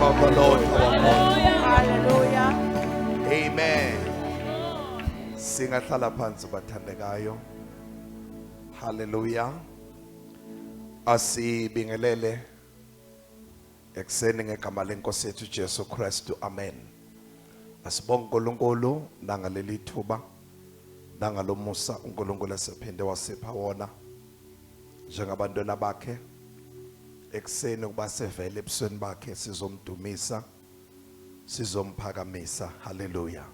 name of the Lord our God. Hallelujah. Amen. Singahlala phansi bathandekayo. Hallelujah. Asibingelele ekseni ngegama lenkosi yethu Jesu Kristu. Amen. Asibonge uNkulunkulu nangaleli thuba nangalomusa uNkulunkulu esephinde wasipha wona njengabantwana bakhe ekseni ukuba sevele ebusweni bakhe sizomdumisa, sizomphakamisa. Haleluya.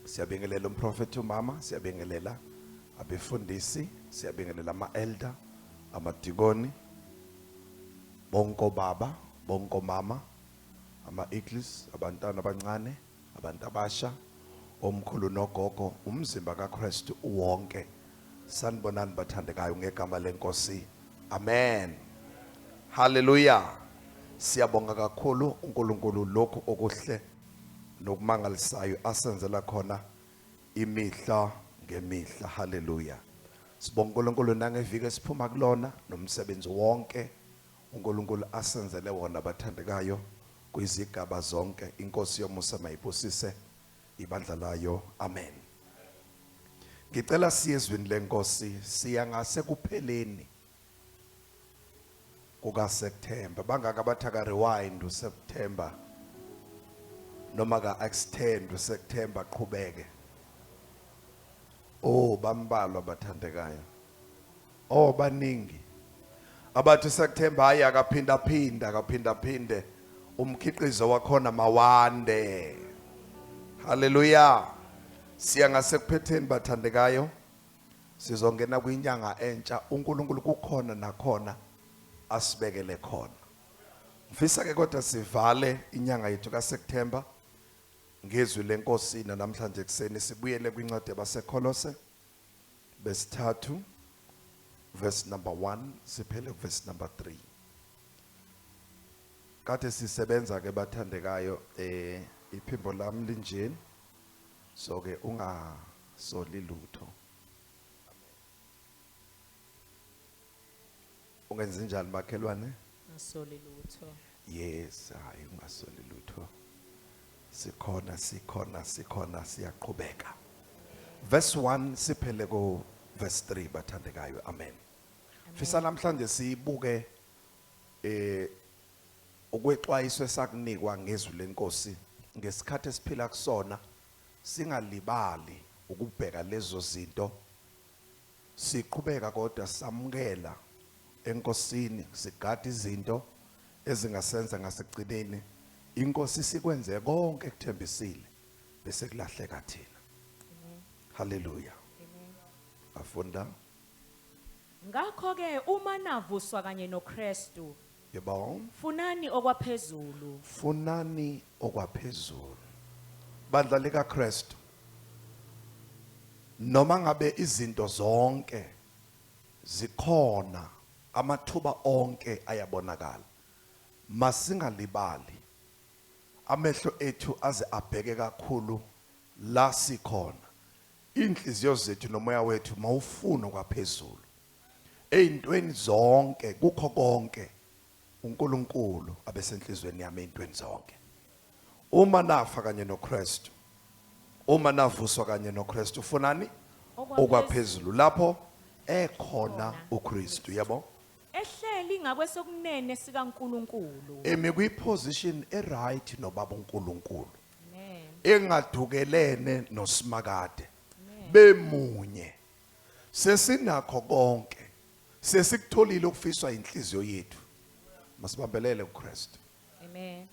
Siyabingelela umprofeti umama, siyabingelela abefundisi, siyabingelela ama-elder, amadikoni, bonke obaba, bonke omama, ama-eagles, abantwana abancane, abantu abasha, omkhulu nogogo, umzimba kaKristu uwonke. Sanibonani bathandekayo ngegama lenkosi. Amen. Haleluya. Siyabonga kakhulu uNkulunkulu lokhu okuhle nokumangalisayo asenzela khona imihla ngemihla. Haleluya. Sibonga uNkulunkulu nangeviki esiphuma kulona nomsebenzi wonke uNkulunkulu asenzele wona bathandekayo kwizigaba zonke. Inkosi yomusa mayibusise ibandla layo. Amen. Ngicela siye ezwini lenkosi, siya ngasekupheleni kuka September. Bangaka abathi aka rewind uSeptember noma ka extend uSeptember qhubeke? Oh, bambalwa bathandekayo. Oh, baningi abathi September hayi akaphinda phinda, akaphinda phinde, umkhiqizo wakhona mawande. Haleluya. Siya ngasekuphetheni bathandekayo, sizongena kwinyanga entsha. uNkulunkulu kukhona nakhona asibekele khona. Ngifisa ke kodwa sivale inyanga yethu kaSeptember ngezwi lenkosi namhlanje ekseni. Sibuyele kwincwadi yabaseKolose besithathu, verse number 1 siphele verse number 3. Kade sisebenza ke bathandekayo, iphimbo lami linjeni, so ke ungasoli lutho. Ungenza njani makhelwane? Ngasoli lutho. Yes, hayi ungasoli lutho. Sikhona, sikhona, sikhona, siyaqhubeka. Verse 1 siphele ku verse 3 bathandekayo. Amen. Fisa namhlanje sibuke ukwexwayiswa esakunikwa ngezwi lenkosi ngesikhathi esiphila kusona, singalibali ukubheka lezo zinto. Siqhubeka kodwa samukela enkosini, sigada izinto ezingasenza ngasekugcineni inkosi sikwenze konke ekuthembisile bese kulahleka thina. Haleluya. Afunda. Ngakho ke uma navuswa kanye noKristu, Yebo. funani okwaphezulu. Funani okwaphezulu. Bandla likaKristu, noma ngabe izinto zonke zikhona, amathuba onke ayabonakala, masingalibali amehlo ethu aze abheke kakhulu la sikhona. Inhliziyo zethu nomoya wethu mawufuna kwaphezulu eyintweni zonke, kukho konke uNkulunkulu abesenhlizweni yami eyintweni zonke. Uma nafa kanye noKristu, uma navuswa kanye noKristu, funani okwaphezulu lapho ekhona uKristu, yabo. Ehleli ngakwesokunene sikaNkulunkulu. Emi kwiposition eright nobaba uNkulunkulu. Amen. Engadukelene noSimakade, bemunye. Sesinakho konke, sesikutholile ukufiswa inhliziyo yethu. Masibambelele kuKristu. Amen.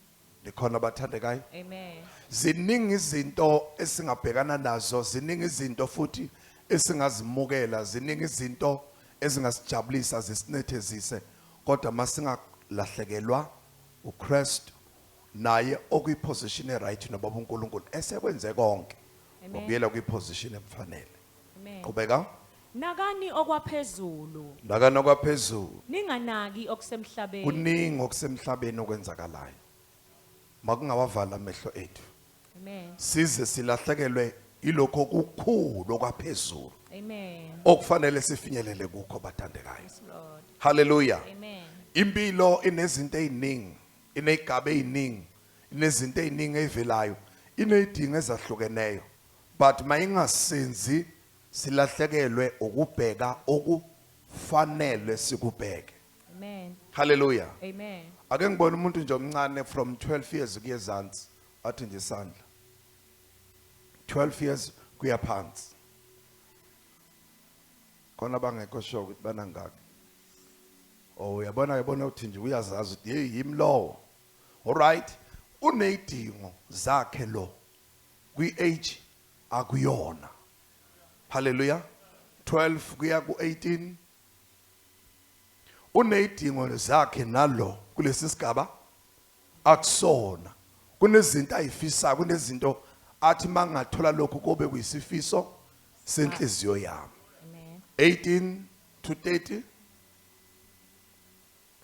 Nikhona bathandekayo? Amen. Ziningi izinto esingabhekana nazo, ziningi izinto futhi esingazimukela, ziningi izinto ezingasijabulisa zisinethezise, kodwa masingalahlekelwa uKristu naye okwiposition eright nobaba uNkulunkulu esekwenze konke. Amen. Wabuyela kwiposition emfanele. Amen. Qhubeka. Nakani okwaphezulu. Nakani okwaphezulu. Ninganaki okusemhlabeni. Kuningi okusemhlabeni okwenzakalayo, makungawavala amehlo ethu. Amen. Size silahlekelwe ilokho okukhulu okwaphezulu Amen. okufanele sifinyelele kukho bathandekayo. Yes, Lord. Haleluya. Amen. Impilo inezinto eziningi. Inezigaba eziningi, inezinto eziningi ezivelayo, inezidingo ezahlukeneyo. But mayingasenzi silahlekelwe ukubheka okufanele sikubheke. Amen. Hallelujah. Amen. Ake ngibone umuntu nje omncane from 12 years kuye ezansi athi nje isandla. 12 years kuya phansi. Khona bangekho sure ukuthi banangaki. Oh, uyabona ukuthi nje uyazazi ukuthi hey, yimi lowo. All right. Unezidingo zakhe lo kwi age akuyona. Hallelujah. 12 kuya ku 18 unezidingo zakhe nalo kulesi sigaba akusona. Kunezinto ayifisayo, kunezinto athi mangathola lokhu kobe kuyisifiso senhliziyo yami. Amen. 18 to 30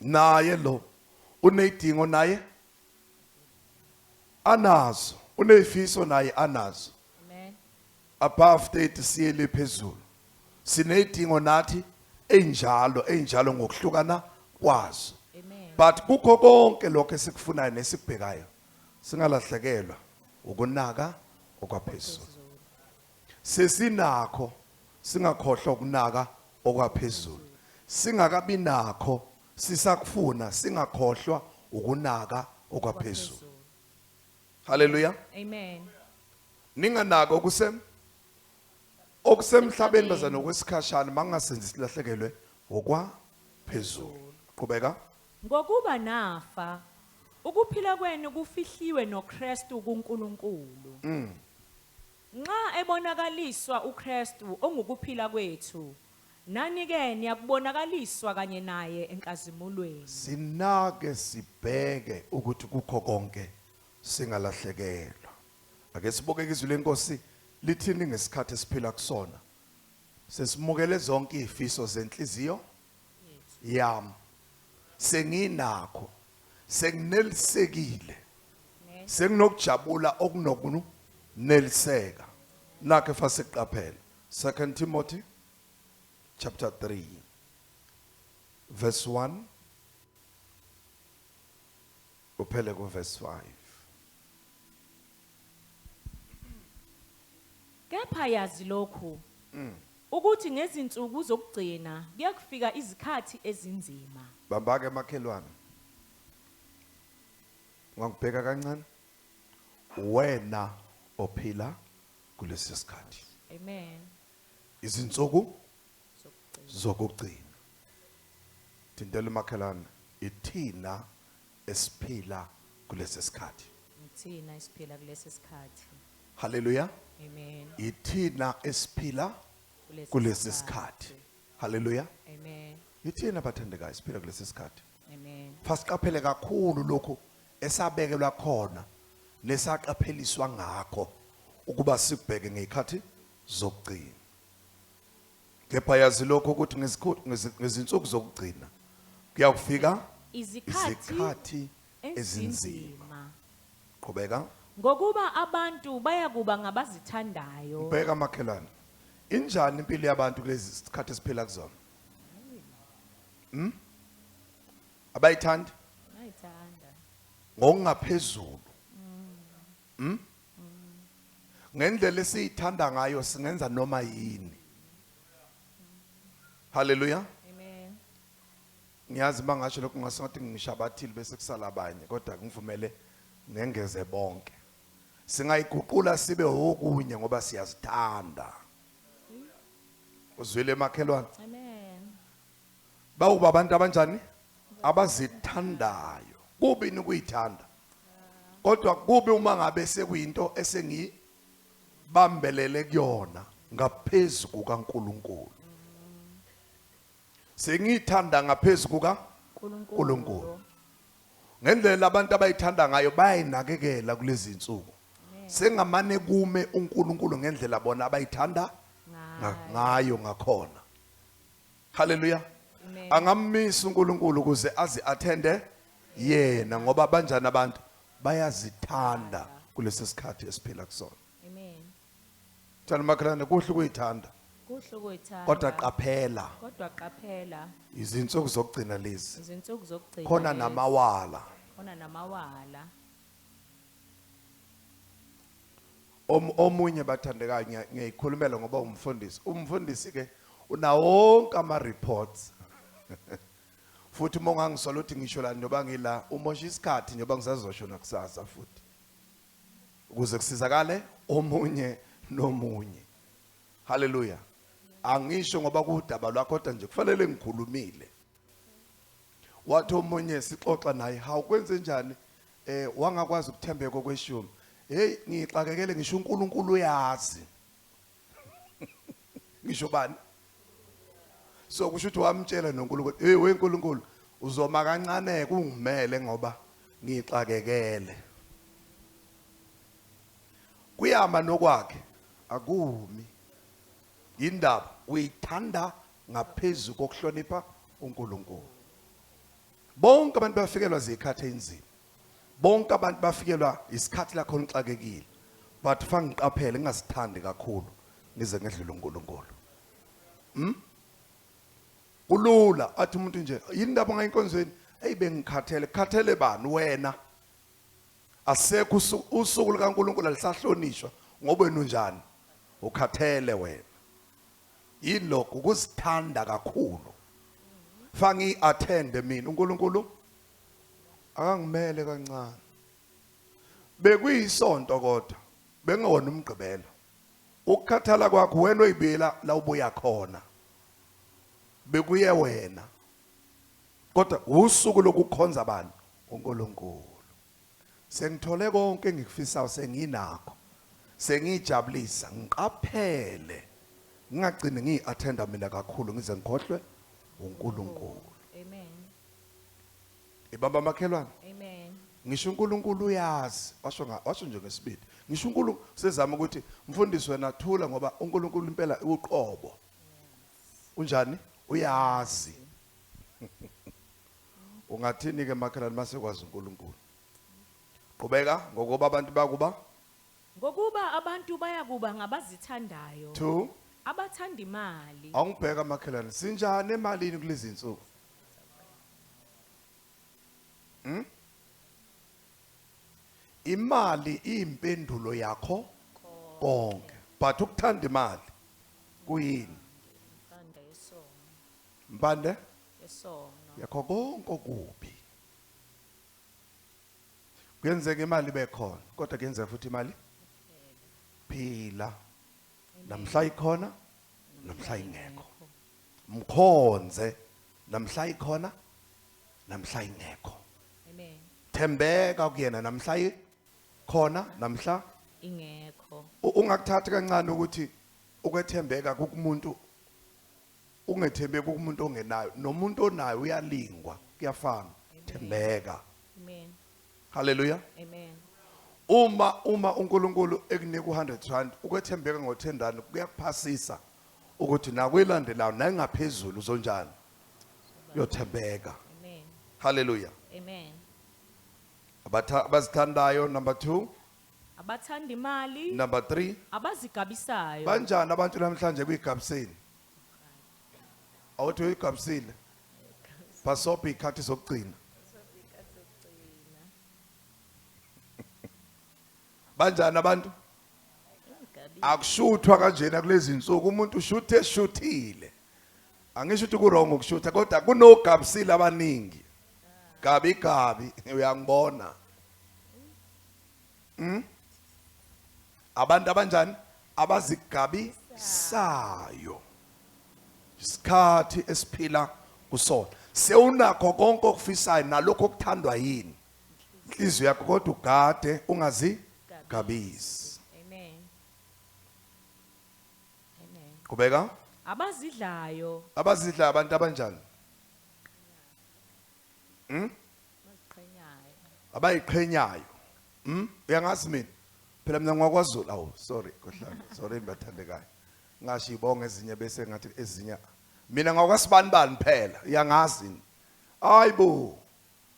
naye lo unezidingo naye anazo, unezifiso naye anazo. Amen. Above 30 siyele phezulu, sinezidingo nathi enjalo enjalo ngokuhlukana kwazo. Amen. But kukho konke lokho esikufunayo nesikubhekayo, singalahlekelwa ukunaka okwaphezulu. Sesinakho, singakhohlwa ukunaka okwaphezulu. Singakabi nakho, sisakufuna, singakhohlwa ukunaka okwaphezulu. Haleluya. Amen. Ninganako okusemhlabeni bazana okwesikhashana, mangasenzi silahlekelwe okwaphezulu. Qhubeka. Ngokuba nafa, ukuphila kwenu kufihliwe noKristu kuNkulunkulu. Nxa ebonakaliswa uKristu ongukuphila kwethu, nani ke niyakubonakaliswa kanye naye enkazimulweni. Sinake sibheke ukuthi kukho konke singalahlekelwa. Ake sibuke izwi lenkosi lithini ngesikhathi esiphila kusona. Sesimukele zonke izifiso zenhliziyo yami. Senginakho, senginelisekile, senginokujabula okunokuneliseka. Nakhe fasiqaphela 2 Timothy chapter 3 verse 1 uphele ku verse 5. Kepha yazi lokhu, ukuthi ngezinsuku zokugcina kuyakufika izikhathi ezinzima. Bambake makhelwane, ngakubheka kancane wena ophila kulesi sikhathi. Amen. Izinsuku zokugcina. Thintela umakhelwane, ithina esiphila kulesi sikhathi. Ithina esiphila kulesi sikhathi. Haleluya. Amen. Ithina esiphila kulesi sikhathi. Haleluya. Amen. Ithina bathandekayo esiphila kulesi sikhathi. Amen. Fasiqaphele kakhulu lokhu esabekelwa khona nesaqapheliswa ngakho ukuba sikubheke ngezikhathi zokugcina. Kepha yazi lokho ukuthi ngezinsuku zokugcina kuyakufika izikhathi izikhathi ezinzima. Qhubeka. Ngokuba abantu bayakuba ngabazithandayo. Bheka makhelwane. Injani impilo yabantu kulezi sikhathi esiphila kuzona? Abayithandi? Bayithanda. Ngokungaphezulu. Ngendlela esiyithanda ngayo singenza noma yini. Haleluya. Amen. Ngiyazi mangasho lokhu ngasengathi ngishabathile bese kusala abanye, kodwa ngivumele ngengeze bonke. Singayiguqula sibe okunye ngoba siyazithanda. Uzwile makhelwane? Amen. Bawuba abantu abanjani? Abazithandayo. Kubi ukuyithanda. Kodwa kubi uma ngabe sekuyinto esengibambelele kuyona ngaphezulu kukaNkuluNkulu. Sengithanda ngaphezulu kukaNkuluNkulu. Ngendlela abantu abayithanda ngayo bayinakekela kulezi insuku. Sengamane kume uNkulunkulu ngendlela bona abayithanda ngayo ngakhona. Haleluya. Angammisa uNkulunkulu ukuze azi athende yena, ngoba banjani abantu bayazithanda kulesi sikhathi esiphila kusona. Amen. Thana makhelwane, kuhle ukuyithanda. Kuhle ukuyithanda. Kodwa qaphela. Kodwa qaphela. Izinsuku zokugcina lezi. Izinsuku zokugcina. Khona namawala. Ona namawala. Omunye bathandekayo ngiyayikhulumela ngoba umfundisi. Umfundisi ke unawo wonke ama reports. Futhi uma ungangisola ukuthi ngisho la njengoba ngila umosha isikhathi njengoba ngisazosho nakusasa futhi. Ukuze kusizakale omunye nomunye. Hallelujah. Angisho ngoba kudaba lwakho kodwa nje kufanele ngikhulumile. Wathi omunye sixoxa naye, hawu kwenze njani? Wangakwazi ukuthembeka okweshumi. Hey, ngixakekele ngisho uNkulunkulu uyazi. Ngisho bani? So kusho ukuthi wamtshela noNkulunkulu, hey weNkulunkulu uzoma kancane kungimele ngoba ngixakekele. Kuyama nokwakhe akumi. Indaba uyithanda ngaphezulu kokuhlonipha uNkulunkulu. Bonke abantu bafikelwa zikhathi ezinzima. Bonke abantu bafikelwa isikhathi la khona uxakekile. But fanele ngiqaphele ngingasithandi kakhulu ngize ngedlule uNkulunkulu. Kulula athi umuntu nje yini ndaba ngayinkonzweni, hey bengikhathele, khathele bani wena? Asekho usuku likaNkulunkulu alisahlonishwa ngoba wena unjani? Ukhathele wena. Yini lokho? Ukuzithanda kakhulu. Fangi attend mina uNkulunkulu akangimele kancane. Bekuyisonto kodwa bengewona umgqibelo. Ukukhathala kwakho wena oyibuyela la ubuya khona. Bekuye wena. Kodwa usuku lokukhonza abantu uNkulunkulu. Sengithole konke engikufisayo, senginakho. Sengijabulisa, ngiqaphele. Ngingagcini ngiattenda mina kakhulu ngize ngikhohlwe uNkulunkulu. Amen. Ibamba makhelwane. Amen. Ngisho uNkulunkulu uyazi, washo washo nje ngesibindi. Ngisho uNkulunkulu sezama ukuthi mfundisi wena thula ngoba uNkulunkulu impela uqobo. Unjani? Uyazi. Ungathini ke makhelwane masekwazi uNkulunkulu? Qhubeka ngokuba abantu bakuba Ngokuba abantu bayakuba ngabazithandayo. 2 Abathanda imali. Awungibheka makhelwane, sinjani emalini kulezi insuku? Imali iyimpendulo yakho konke. But ukuthanda imali kuyini? Impande yesono. Impande Yesono. yakho konke okubi. Kuyenzeka imali ibe khona, kodwa kuyenzeka futhi imali phila. Namhla ikhona, namhla ingekho. Mkhonze namhla ikhona, namhla ingekho. Amen. Thembeka kuyena namhla ikhona, namhla ingekho. Ungakuthathi kancane ukuthi ukwethembeka kukumuntu, ungethembeki kumuntu ongenayo, nomuntu onayo uyalingwa, kuyafana. Thembeka. Amen. Hallelujah. Amen. Uma uNkulunkulu ekunika u100 rand, ukwethembeka ngo10 rand kuyakuphasisa ukuthi nakwelandelayo nangaphezulu uzonjani? Uyothembeka. Amen. Hallelujah. Amen. Abazithandayo number 2, Abathanda imali, number 3. abazigabisayo. Banjani abantu namhlanje kuyigabiseni? Awuthi uyigabisile. Pasophi ikhathi zokugcina. Banjani abantu? Akushuthwa kanjena kulezi insuku, umuntu ushuthe eshuthile. Angisho ukuthi ku wrong ukushutha, kodwa kunogabisile abaningi. Gabi gabi uyangibona. Abantu abanjani? Abazigabisayo. Isikhathi esiphila kusona. Sewunakho konke okufisayo nalokho okuthandwa yini? Inhliziyo yakho, kodwa ugade ungazigabisi. Amen. Amen. Qhubeka. Abazidlayo. Abazidla abantu abanjani? Abaziqhenyayo. Abayiqhenyayo. Uyangazi mina? Phela mina ngwakwaZulu. Awu, sorry, khohlanga. Sorry bathandekayo. Ngasho ibonga ezinye bese ngathi ezinye. Mina ngwakwasibanibani phela, uyangazi. Hayibo.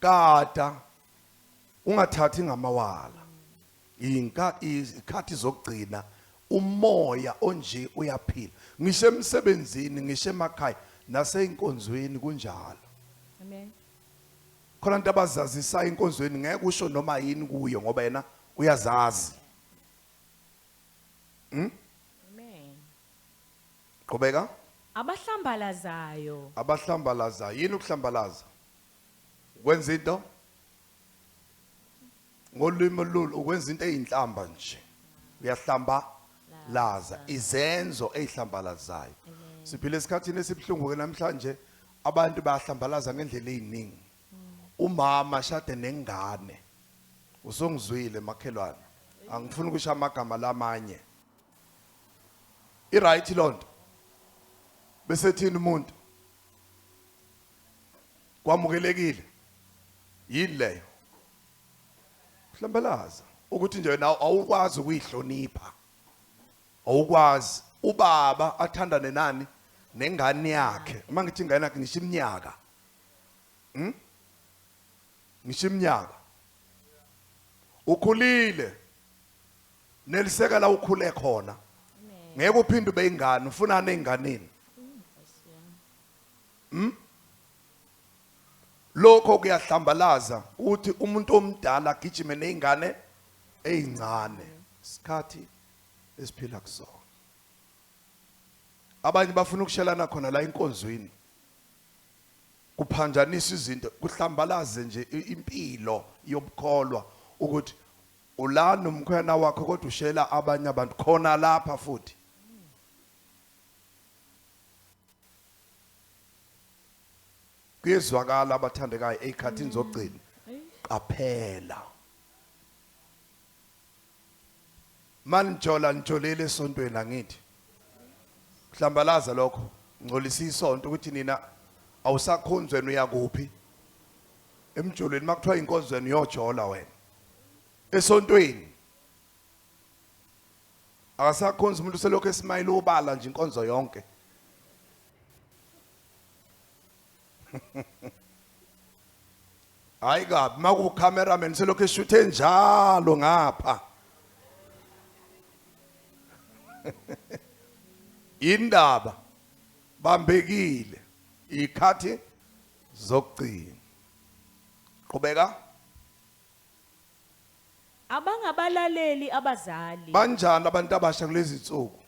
Gada. Ungathathi ngamawala. Izikhathi zokugcina umoya onje uyaphila. Ngisho emsebenzini, ngisho emakhaya, naseyinkonzweni kunjalo. Amen. Khona into abazazisa enkonzweni ngeke usho noma yini kuyo ngoba yena uyazazi. Amen. Qhubeka. Abahlambalazayo. Abahlambalaza. Yini ukuhlambalaza? Ukwenza into ngolwimi olulu, ukwenza into eyinhlamba nje. Uyahlamba laza, izenzo ezihlambalazayo. Siphila esikhathini esibhlungu ke namhlanje, abantu bayahlambalaza ngendlela eziningi. Umama shade nengane. Usongizwile makhelwane, angifuni ukusho amagama lamanye. I-right lonto bese thini umuntu kwamukelekile yini leyo? Hlambalaza ukuthi nje wena awukwazi ukuyihlonipha, awukwazi. Ubaba athandane nani? Nengane yakhe. Uma ngithi ingane yakhe ngisho iminyaka, Ngisho iminyaka. Ukhulile, neliseka la ukhule khona, ngeke uphinde ube ingane. Ufunani einganeni? Lokho kuyahlambalaza ukuthi umuntu omdala agijime nezingane ezincane. Isikhathi esiphila kusona, abanye bafuna ukushelana khona la enkonzweni, kuphanjanisa izinto, kuhlambalaze nje impilo yobukholwa ukuthi ula nomkhwena wakho kodwa ushela abanye abantu khona lapha futhi. Kuyezwakala abathandekayo, ezikhathini zokugcina qaphela. Manijola nijolele esontweni, angithi kuhlambalaza lokho, ngcolisa isonto ukuthi nina awusakhonzweni, uyakuphi emjolweni? Makuthiwa inkonzweni uyojola wena esontweni. Akasakhonza umuntu, selokhu esimayile ubala nje inkonzo yonke. Hayi kabi, maku cameraman selokhu eshuthe njalo ngapha. Indaba bambekile, ikhathi zokugcina. Qhubeka. Abangabalaleli abazali. Banjani abantu abasha kulezi insuku?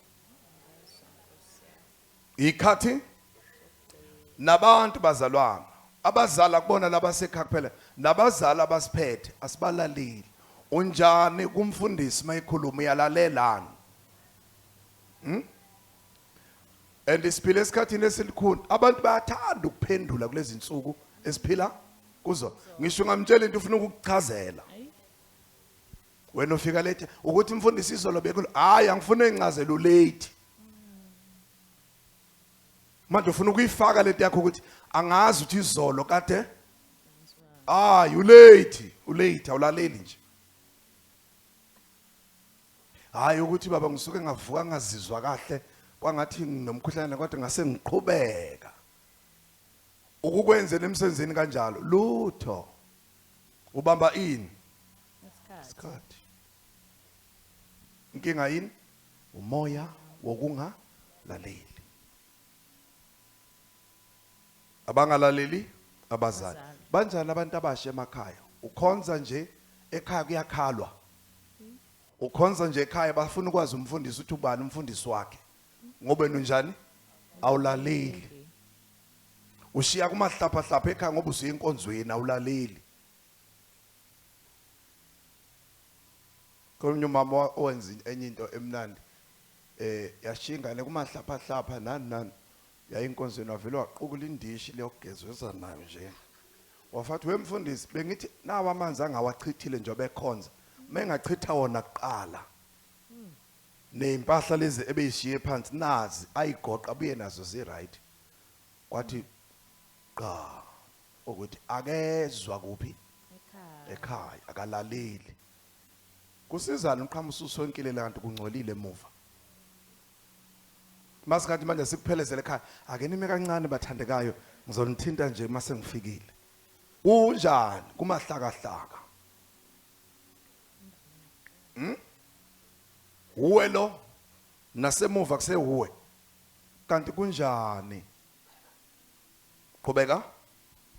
Ikhathi nabantu bazalwana, abazali akubona labasekhaya kuphela, nabazali abasiphethe asibalaleli. Unjani kumfundisi mayikhuluma, uyalalelani? And siphila esikhathini esilikhuni, abantu bayathanda ukuphendula kulezi insuku esiphila kuzo. Ngisho ungamtshela into ufuna ukukuchazela wena, ufika late ukuthi umfundisi izolo bekulo. Hayi, angifuni incazelo, late. Manje ufuna ukuyifaka lento yakho ukuthi angazi ukuthi izolo kade. Hayi, ulate, ulate, awulaleli nje. Hayi ukuthi baba ngisuke ngavuka ngazizwa kahle, kwangathi nginomkhuhlane, kodwa ngase ngiqhubeka ukukwenze emsebenzini kanjalo. Lutho, ubamba ini? Isikhathi. Inkinga yini? Umoya wokungalaleli. Abangalaleli abazali. Banjani abantu abasha emakhaya? Ukhonza nje ekhaya kuyakhalwa. Ukhonza nje ekhaya bafuna ukwazi umfundisi ukuthi ubani umfundisi wakhe, ngoba wena unjani? Awulaleli. Ushiya kumahlapha hlapha ekhaya ngoba usuye enkonzweni, awulaleli. Komunye umama owenza enye into emnandi, yashiya ingane kumahlapha hlapha nani nani, yayinkonzweni, wavele waqukula indishi leyokugezweza nayo nje, wafathi wemfundisi bengithi nawa amanzi angawachithile nje bekhonza, mengachitha wona kuqala nezimpahla lezi ebeyishiye phansi nazi ayigoqa abuye nazo zi right. Kwathi qa ukuthi akezwa kuphi? Ekhaya akalaleli. Kusizana uqhamuka ususonkile lanto kungcolile emuva. Masikhathi manje sikuphelezele ekhaya, ake nime kancane bathandekayo, ngizonithinta nje mase ngifikile. Kunjani kumahlakahlaka? Uwe lo nasemuva kusehuwe, kanti kunjani? Qhubeka.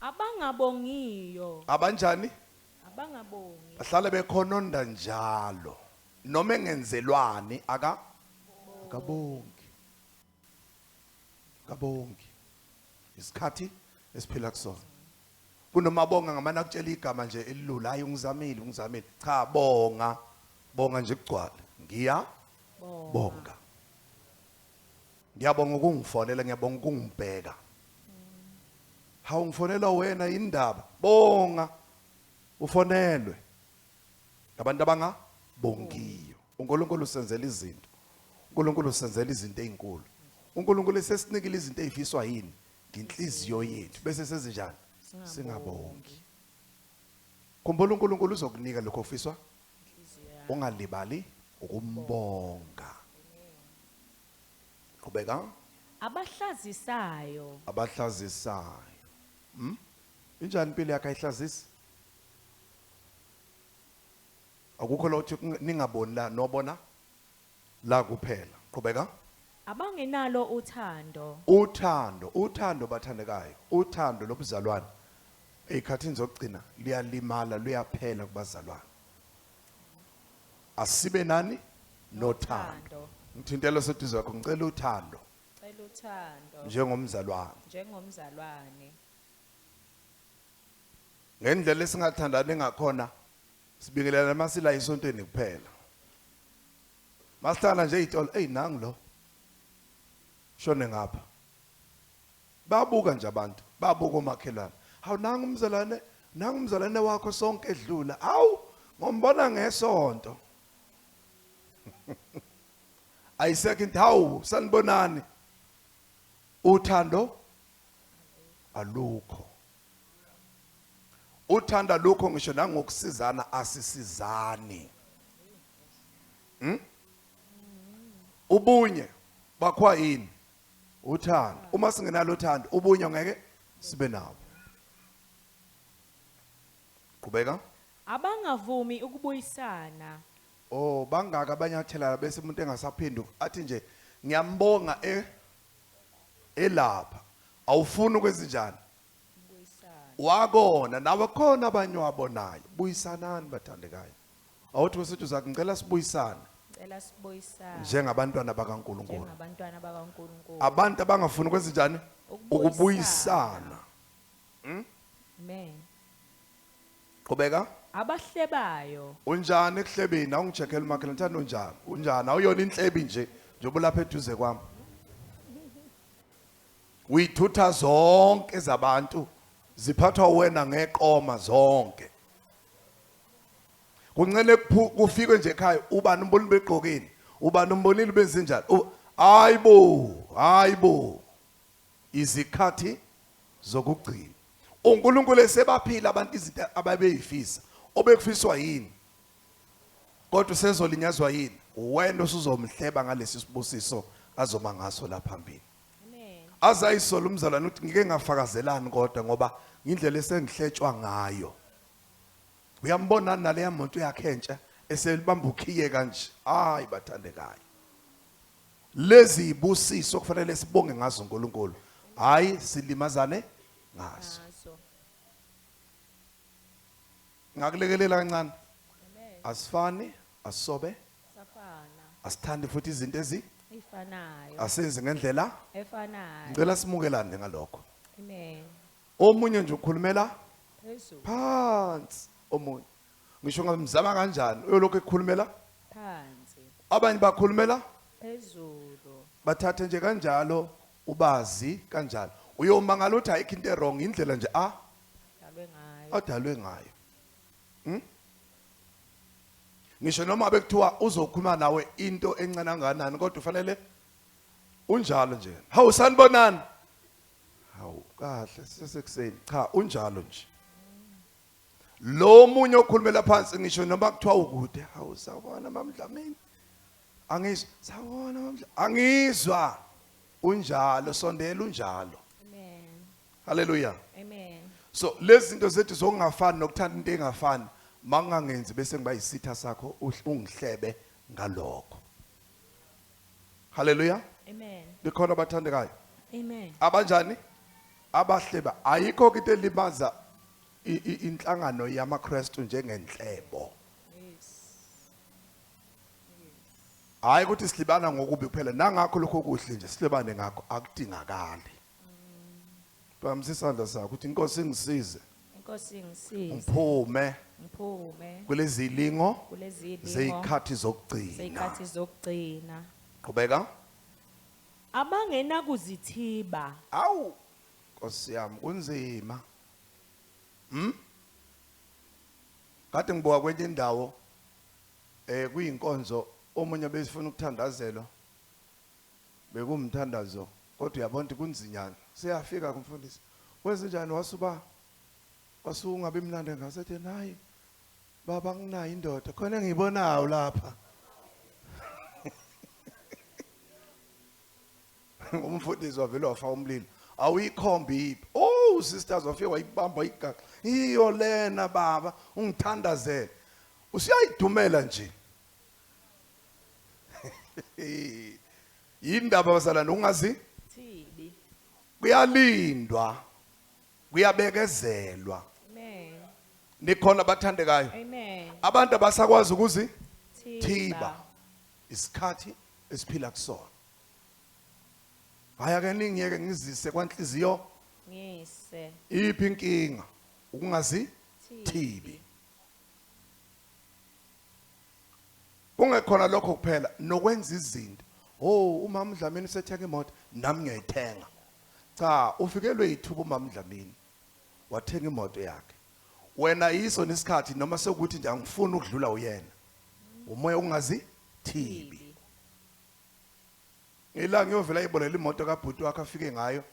Abangabongiyo. Abanjani? Abangabongi. Bahlale bekhononda njalo. Noma engenzelwani akabongi. Akabongi. Isikhathi esiphila kusona. Kunoma bonga ngamana akutshela igama nje elilula, hayi ungizamile, ungizamile. Cha, bonga. Bonga nje kugcwale. Ngiya bonga. Ngiyabonga ukungifonela, ngiyabonga ukungibheka. Hawu, ngifonela wena indaba. Bonga. Ufonelwe. Abantu abangabongiyo. uNkulunkulu usenzela izinto. uNkulunkulu usenzela izinto ezinkulu. uNkulunkulu esesinikile izinto ezifiswa yini? Ngenhliziyo yethu. Bese sezinjani? Singabongi. Khumbula uNkulunkulu uzokunika lokho ofiswa. Ungalibali ukumbonga. Qhubeka. Abahlazisayo. Abahlazisayo. Injani impilo yakhe ayihlazisi? Akukho lo uthi ningaboni la nobona la kuphela. Qhubeka. Abangenalo uthando. Uthando, uthando bathandekayo, uthando lobuzalwane. Ezikhathini zokugcina liyalimala, luyaphela kubazalwane. Asibe nani? Nothando. Ngithintela seduze kwakho, ngicela uthando. Cela uthando. Njengomzalwane. Njengomzalwane. Ngendlela esingathandani ngakhona sibingelana masila isontweni kuphela. Masihlala nje izitolo, ey nangu lo. Shone ngapha. Babuka nje abantu, babuka omakhelwane. Hawu nangu umzalwane, nangu umzalwane wakho sonke edlula. Hawu ngombona ngesonto. Ayisekho into, hawu sanibonani. Uthando alukho. Uthanda lokho ngisho nangokusizana asisizani. Ubunye bakhwa yini? Uthando. Uma singenalo uthando, ubunye ngeke sibe nabo. Qhubeka. Abangavumi ukubuyisana. Oh, bangaka abanyathela bese umuntu engasaphenduki athi nje ngiyambonga elapha. Awufuni ukwenza Wakona nawe khona abanye wabonayo. Buyisanani bathandekayo. Awuthi kwesithi uzakhe ngicela sibuyisane. Ngicela sibuyisane. Njengabantwana bakaNkuluNkulu. Njengabantwana bakaNkuluNkulu. Abantu abangafuni ukwenza njani? Ukubuyisana. Amen. Qhubeka. Abahlebayo. Unjani ekuhlebeni? Awungicheckele umakhelwane, ngithanda unjani? Unjani? Awuyona inhlebi nje njengoba lapha eduze kwami. Uyithutha zonke zabantu ziphathwa wena ngeqoma zonke. Kuncele kufikwe nje ekhaya ubani umbonile begqokeni, ubani umbonile benzenjani. Hayibo, hayibo. Izikhathi zokugcina. uNkulunkulu esebaphila abantu izinto ababeyifisa. Obekufiswa yini? Kodwa usezolinyazwa yini? Wena usuzomhleba ngalesi sibusiso azoma ngaso la phambili. Amen. Azayisola umzalwane uthi ngike ngafakazelani kodwa ngoba indlela esengihletshwa ngayo. Uyambona naleya muntu yakhe entsha eselibamba ukhiye kanje. Hayi bathandekayo. Lezi ibusiso kufanele sibonge ngazo uNkulunkulu. Hayi silimazane ngazo. Ngakulekelela kancane. Asifani, asobe. Safana. Asithandi futhi izinto ezifanayo. Asenze ngendlela efanayo. Ngicela simukelane ngalokho. Amen. Omunye nje ukhulumela phezulu. Phansi omunye. Ngisho ngamzama kanjani uyolokhu ekhulumela phansi. Abanye bakhulumela phezulu. Bathathe nje kanjalo ubazi kanjalo. Uyomangala uthi ayikho into wrong indlela nje adalwe ngayo. Adalwe ngayo. Ngisho noma bekuthiwa uzokhuluma nawe into encane kangakanani kodwa ufanele unjalo nje. Hawu sanibonani. Hawu kahle sisekuseni. Cha unjalo nje. Lo munye okhulumela phansi ngisho noma kuthiwa ukude. Hawu sawubona mamdlamini. Angizwa. Sawubona mamdlamini. Angizwa. Unjalo sondela unjalo. Amen. Hallelujah. Amen. So lezi zinto zethu zokungafani nokuthanda into engafani mangangenzi bese ngiba yisitha sakho ungihlebe ngalokho. Hallelujah. Amen. Likhona abathandekayo. Amen. Abanjani? Abahleba ayikho into elimaza inhlangano yamaKristu njengenhlebo. Yes. Hayi ukuthi silibana ngokubi kuphela, nangakho lokho kuhle nje silibane ngakho akudingakali. Phamisa isandla sakho ukuthi inkosi ingisize. Inkosi ingisize. Ngiphume Ngiphume kulezi lingo kulezi lingo zeyikhathi zokugcina. Zeyikhathi zokugcina. Qhubeka. Abangenakuzithiba. Awu Nkosi yami kunzima. Kade ngibuka kwenye indawo kuyinkonzo omunye besifuna ukuthandazelwa. Bekumthandazo kodwa uyabona ukuthi kunzinyana. Siyafika kumfundisi. Wenze njani wasuba wasungabe mnandi ngasethi nayi baba nginayo indoda khona engiyibonayo lapha. Umfundisi wavele wafaka umlilo. Awuyikhombi iphi? Oh sisters wafika wayibamba igaxa. Iyo lena baba ungithandazele. Usiyayidumela nje. Yindaba bazalwane ungazi? Thibi. Kuyalindwa. Kuyabekezelwa. Amen. Nikhona bathandekayo. Amen. Abantu abasakwazi ukuzi Thiba. thiba. Isikhathi esiphila kusona. Hayi ake ningiyeke ngizise kwanhliziyo. Ngise. Iphi inkinga? Ukungazi thibi. Kungekhona lokho kuphela nokwenza izinto. Oh umama Dlamini usethenga imoto nami ngiyayithenga. Cha ufikelwe ithuba umama Dlamini wathenga imoto yakhe. Wena yiso nesikhathi noma sekuthi nje angifuni ukudlula uyena. Umoya ungazi thibi. Ngila ngiyovela ibolela imoto kaBhuti wakhe afike ngayo.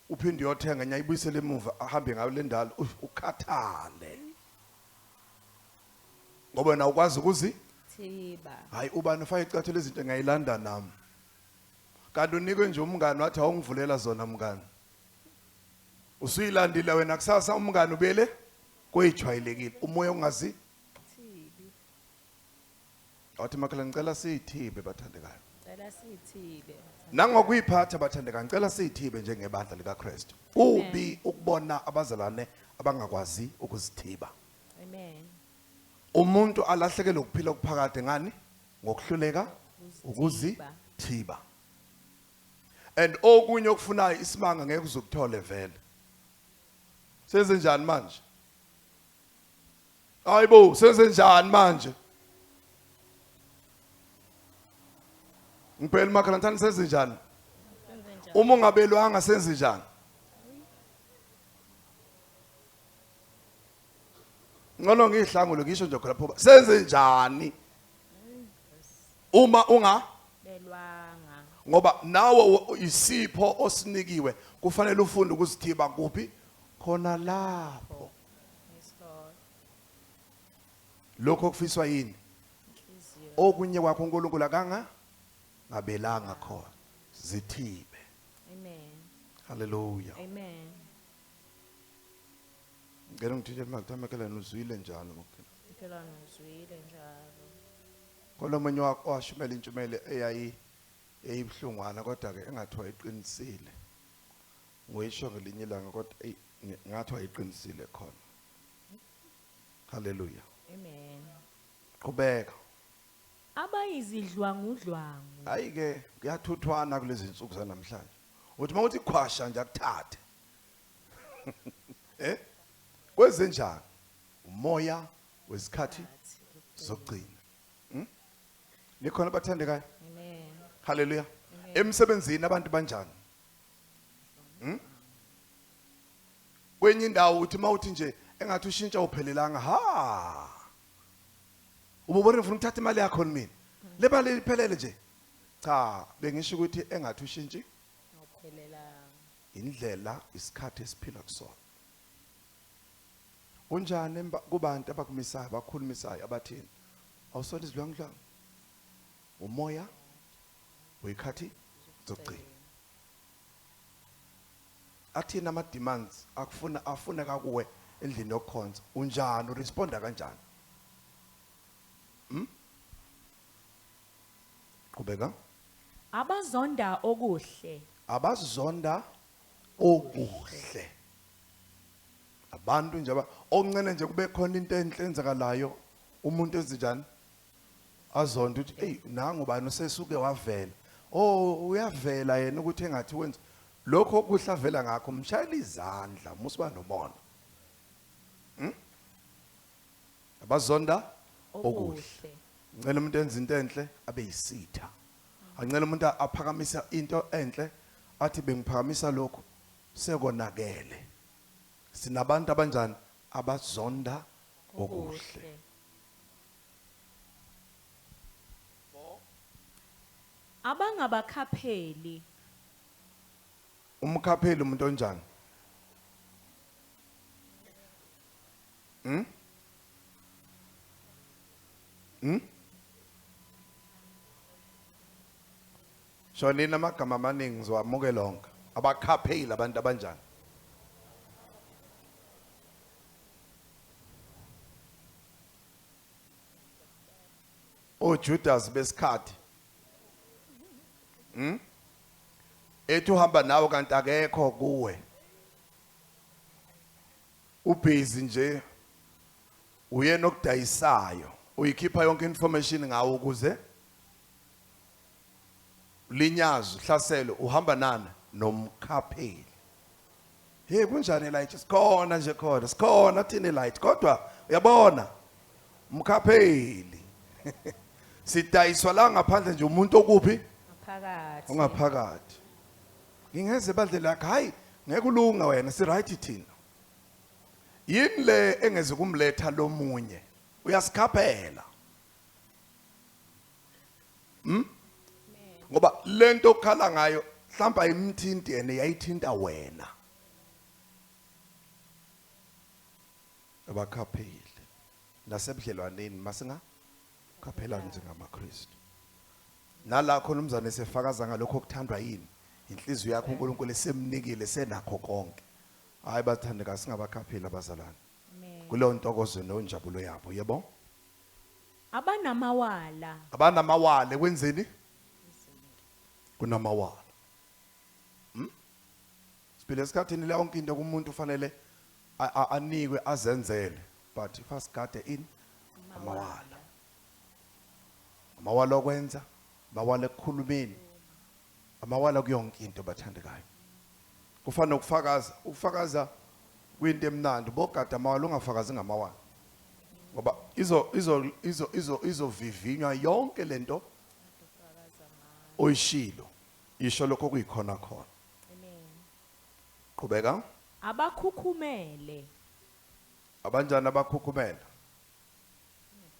Uphinde uyothenga nyayibuyisele emuva ahambe ngayo le ndalo ukhathale. Ngoba wena ukwazi ukuzi thiba. Hayi ubani ufake icathulo izinto ngiyayilanda nami. Kanti unikwe nje umngani wathi awungivulela zona mngani. Usuyilandile wena kusasa umngani ubele kuyijwayelekile umoya ungazi thibi. Wathi makhala ngicela siyithibe bathandekayo. Ngicela siyithibe. Nangokuyiphatha bathandekayo ngicela siyithibe njengebandla likaKristu. Kubi ukubona abazalwane abangakwazi ukuzithiba. Amen. Umuntu alahlekelwe ukuphila okuphakade ngani? Ngokuhluleka ukuzithiba. And okunye okufunayo isimanga ngeke uzukuthole vele. Senze njani manje? Hayibo, senze njani manje? Ngibhele makhala ngithanda senze njani? Senze njani? Uma ungabelwanga senze njani? Ngcono ngihlangulo ngisho nje khona phoba. Senze njani? Uma unga belwanga ngoba nawe isipho osinikiwe kufanele ufunde ukuzithiba kuphi khona lapho. Yes Lord. Lokho kufiswa yini? Inhliziyo. Okunye kwakho uNkulunkulu akanga ngabelanga khona. Zithibe. Amen. Hallelujah. Amen. Ngicela ngithintshe imali makhelwane uzwile njalo makhelwane. Makhelwane uzwile njalo. Khona omunye owashumela intshumelo eyayibuhlungwana kodwa ke engathi wayiqinisile. Ngoyisho ngelinye ilanga kodwa ngathi wayiqinisile khona. Hallelujah. Amen. Qhubeka. Abayizidlwangudlwangu. Hayi ke kuyathuthwana kulezi insuku zanamhlanje. Uthi mawuthi khwasha nje akuthathe. Kwenzenjani? Umoya wesikhathi zokugcina. Nikhona bathandekayo? Amen. Hallelujah. Emsebenzini abantu banjani? Kwenye indawo uthi mawuthi nje engathi ushintsha uphelelanga ha. Ububona ufuna ukuthatha imali yakho mina. Le mali iphelele nje. Cha, bengisho ukuthi engathi ushintshi Uphelelanga. Indlela isikhathi esiphila kusona. Kunjani kubantu abakumisayo, abakhulumisayo, abathini? Awusona izidlwangudlwangu. Umoya wekhathi zokugcina. Athini ama demands akufuna afuneka kuwe endlini yokukhonza? Unjani, uresponda kanjani? Qhubeka. Abazonda okuhle. Abazonda Okuhle. Abantu nje oncane nje kube khona into enhle enzakalayo, umuntu ezinjani azonda ukuthi hey, nangu bani usesuke wavela. Oh, uyavela yena ukuthi engathi wenza lokho okuhle avela ngakho, mshayela izandla musiba nomona. Abazonda okuhle. Ngicela umuntu enza into enhle abe yisitha. Angicela umuntu aphakamisa into enhle athi bengiphakamisa lokho sekonakele. Sinabantu abanjani abazonda okuhle. Abangabakhapheli. Umkhapheli umuntu onjani? Shonini amagama amaningi ngizowamukela onke. Abakhapheli abantu abanjani? OJudas besikhathi. Ethi uhamba nawe kanti akekho kuwe. Ubhizi nje uyena okudayisayo, uyikhipha yonke information ngawo ukuze linyazo hlaselo uhamba nani nomkhapheli. Hey, kunjani light? Sikhona nje khona, sikhona thina light, kodwa uyabona umkhapheli sidayiswa la ngaphandle nje umuntu okuphi? Ngaphakathi. Ungaphakathi. Ngingeze bandle lakhe, hayi ngeke ulunga wena, si right thina. Yini le engeze kumletha lomunye? Uyasikhaphela. Ngoba lento okhala ngayo mhlawumbe ayimthinti yena, yayithinta wena. Abakhapheli nasebudlelwaneni masinga khaphelani njengamaKristu. Nala khona umzane sefakaza ngalokho okuthandwa yini inhliziyo yakho, uNkulunkulu esemnikile senakho konke. Hayi bathandeka, singabakhapheli abazalwane kuleyo ntokozo nonjabulo yabo. Yebo. Abanamawala. Abanamawala kwenzeni? Kunamawala. Siphile esikhathini la yonke into kumuntu ufanele anikwe azenzele, but first guard in amawala. Amawala okwenza, amawala ekukhulumeni, amawala kuyonke into bathandekayo. Kufana nokufakaza, ukufakaza kuyinto emnandi, bogada amawala, ungafakazi ngamawala. Ngoba izo izo izo izo izovivinywa yonke lento oyishilo. Isho lokho kuyikhona khona. Amen. Qhubeka. Abakhukhumele. Abanjani abakhukhumele?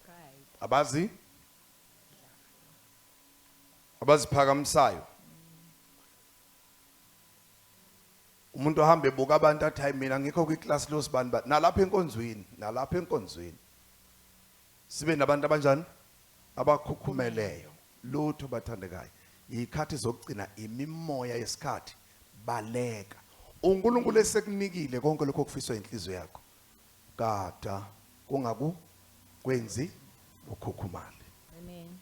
Pride. Abazi? Abaziphakamisayo. Umuntu ohamba ebuka abantu athi hayi mina ngikho kwiclass losibani ba nalapha enkonzweni, nalapha enkonzweni. Sibe nabantu abanjani? Abakhukhumeleyo. Lutho bathandekayo. Izikhathi zokugcina, imimoya yesikhathi, baleka. uNkulunkulu esekunikile konke lokho okufiswa inhliziyo yakho. Kada kungaku kwenzi ukhukhumale. Amen.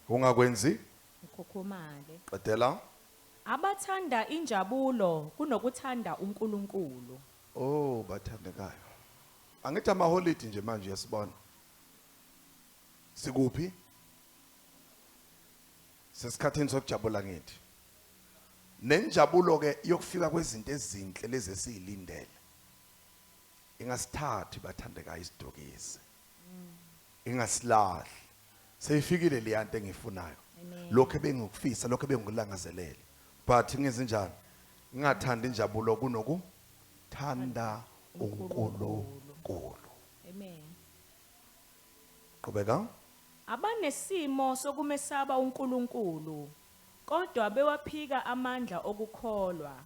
Ungakwenzi Ukhukhumale. Qedela. Abathanda injabulo kunokuthanda uNkulunkulu. Oh bathandekayo. Angithi ama holiday nje manje uyasibona. Sikuphi? Sesikhathini sokujabula ngithi. Nenjabulo ke yokufika kwezinto ezinhle lezi esizilindele. Ingasithathi bathandekayo isidokisi. Ingasilahli. Seyifikile le yanto engifunayo. Lokho ebengikufisa, lokho ebengikulangazelele. But ngizenjani? Ngingathanda injabulo kunokuthanda uNkulunkulu. Amen. Qhubeka. Abanesimo sokumesaba uNkulunkulu kodwa bewaphika amandla okukholwa.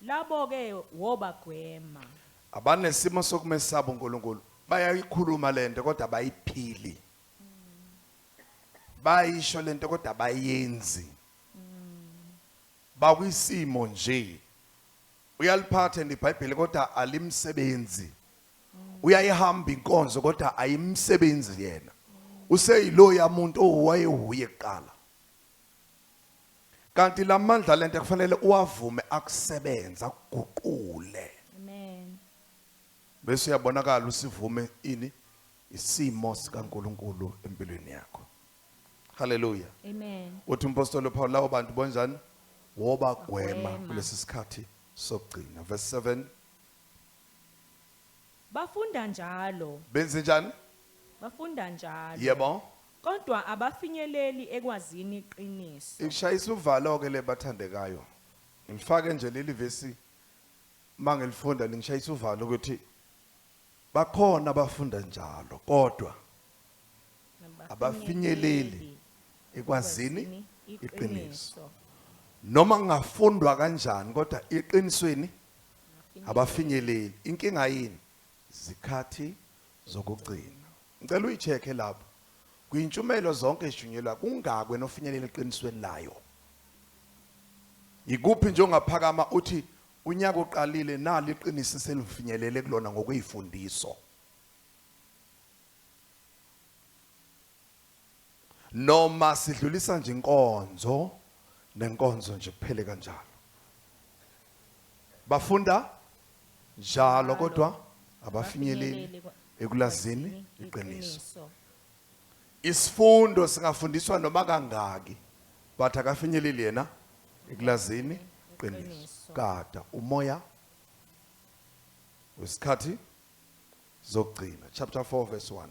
Labo ke wobagwema. Abanesimo sokumesaba uNkulunkulu bayayikhuluma lento kodwa bayiphili. Bayisho lento kodwa bayenzi. Bakwisimo nje. Uyaliphatha iBhayibheli kodwa alimsebenzi. Uyayihamba inkonzo kodwa ayimsebenzi yena. Useyiloya umuntu owayehuye kuqala. Kanti lamandla lento kufanele uwavume akusebenza akuguqule. Amen. Bese uyabonakala usivume ini isimo sikaNkuluNkulu empilweni yakho. Haleluya. Amen. Uthi umpostoli Paul labo bantu bonjani? Wobagwema Bagwema. kulesi sikhathi sokugcina. Verse 7. Bafunda njalo, Benze njani? bafunda njalo. Yebo. Kodwa abafinyeleli ekwazini iqiniso. Ikushayisa uvalo ke le bathandekayo. Ngifake nje leli vesi mangilifunda lingishayisa uvalo ukuthi bakhona abafunda njalo kodwa abafinyeleli ekwazini iqiniso. Noma kungafundwa kanjani kodwa iqinisweni abafinyeleli. Inkinga yini? Zikhathi zokugcina. Ngicela uyichecke lapho. Kwintshumelo zonke eshunyelwa kungakwe nofinyelela eqinisweni layo. Ikuphi nje ongaphakama uthi unyaka uqalile nali iqiniso selifinyelele kulona ngokwezifundiso. Noma sidlulisa nje inkonzo nenkonzo nje kuphele kanjalo. Bafunda njalo kodwa abafinyeleli ekulazini iqiniso. Isifundo singafundiswa noma kangaki but akafinyeleli yena ekulazini iqiniso. Kada umoya wesikhathi zokugcina. Chapter 4 verse 1.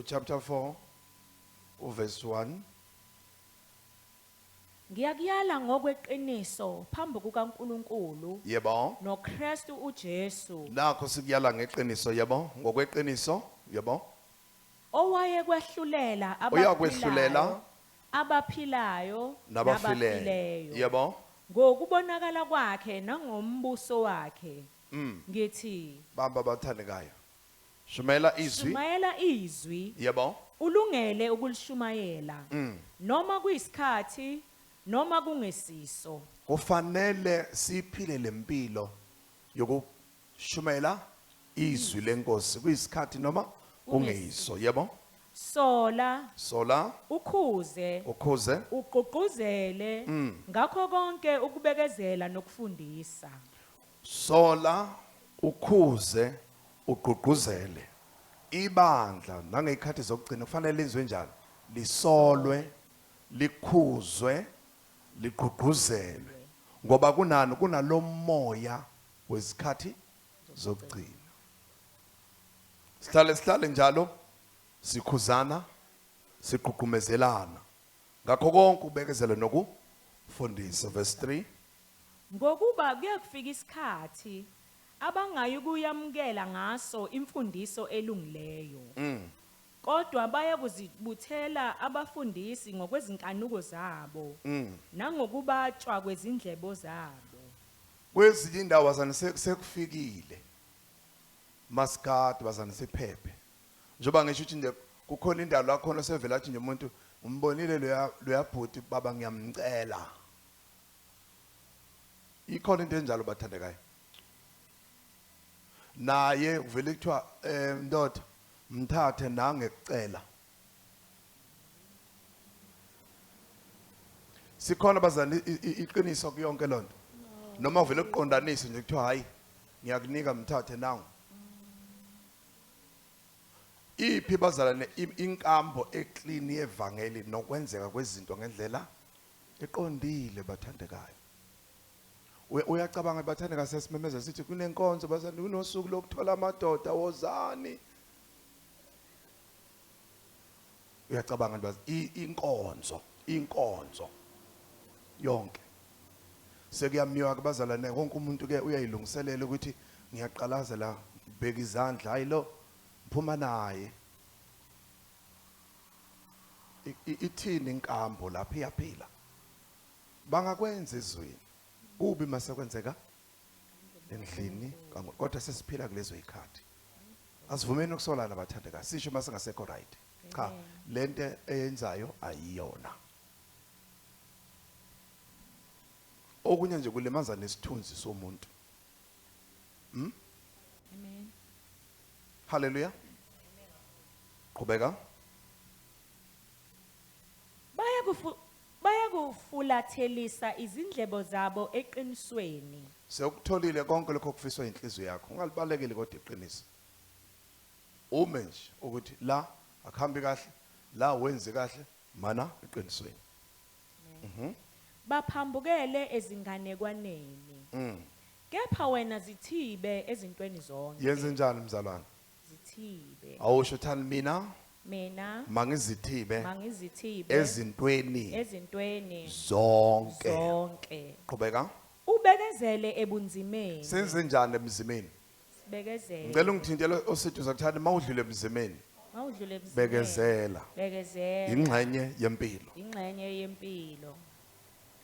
Chapter 4 verse 1. Ngiyakuyala ngokweqiniso phambi kukaNkuluNkulu Yebo. noKristu uJesu Nakho sikuyala ngeqiniso yebo, ngokweqiniso yebo. owayekwehlulela Oyakwehlulela abaphilayo nabafileyo. Yebo. Ngokubonakala kwakhe nangombuso wakhe. Ngithi Bamba bathandekayo. Shumela izwi. Shumayela izwi. Yebo. Ulungele ukulishumayela. Noma kuyisikhathi noma kungesiso. Kufanele siphile lempilo yokushumela izwi lenkosi kuyisikhathi noma kungeyiso. Yebo. Sola, Sola, ukhuze, ukhuze, ugqugquzele ngakho konke ukubekezela nokufundisa. Sola, ukhuze, ugqugquzele. Ibandla nangezikhathi zokugcina kufanele lenziwe njani? Lisolwe, likhuzwe, ligqugquzelwe. Ngoba kunani? Kunalomoya wezikhathi zokugcina. Sihlale sihlale njalo sikhuzana, siqhuqumezelana ngakho konke ubekezela nokufundisa. Verse 3. Ngokuba kuyakufika isikhathi abangayi kuyamukela ngaso imfundiso elungileyo. Kodwa bayakuzibuthela abafundisi ngokwezinkanuko zabo nangokubatshwa kwezindlebo zabo. Kwezinye indawo bazane sekufikile. Masikade bazane siphephe. Njengoba ngisho ukuthi nje kukhona indawo la khona sevela athi nje umuntu umbonile loya bhuti baba ngiyamcela. Ikhona into enjalo bathandekayo. Naye uvele kuthiwa ndoda mthathe nangekucela. Sikhona bazane iqiniso kuyonke lonto. Noma uvele uqondanise nje kuthiwa hayi ngiyakunika mthathe nangu. Iphi bazalwane inkambo eclean yevangeli nokwenzeka kwezinto ngendlela eqondile bathandekayo. Uyacabanga bathandeka sesimemeza sithi kunenkonzo bazalwane kunosuku lokuthola amadoda wozani. Uyacabanga nje inkonzo, inkonzo yonke. Sekuyamiwa ke bazalwane wonke umuntu ke uyayilungiselela ukuthi ngiyaqalaza la bheka izandla hayi lo phuma naye. Ithini inkambo lapha iyaphila. Bangakwenza ezweni. Kubi masekwenzeka endlini kodwa sesiphila kulezo zikhathi. Asivumeni ukusolana bathandeka. Sisho masingasekho right. Cha, lento eyenzayo ayiyona. Okunye nje kulimaza nesithunzi somuntu. Amen. Hallelujah. Qhubeka. Bayakufulathelisa izindlebo zabo eqinisweni. Sekutholile konke lokho okufiswa inhliziyo yakho. Ungalibalekeli kodwa iqiniso. Ume nje ukuthi la akuhambi kahle, la wenzi kahle, mana eqinisweni. Baphambukele ezinganekwaneni. Kepha wena zithibe ezintweni zonke. Yenze njani mzalwane? Zithibe. Awusho thani mina Mina mangizithibe mangizithibe ezintweni ezintweni zonke. zonke. Qhubeka. Ubekezele ebunzimeni. Senze njani emzimeni? Bekezele. Ngicela ungithintele osiduze kuthani mawudlule emzimeni. Mawudlule ebunzimeni. Bekezela. Bekezela. Ingxenye yempilo. Ingxenye yempilo.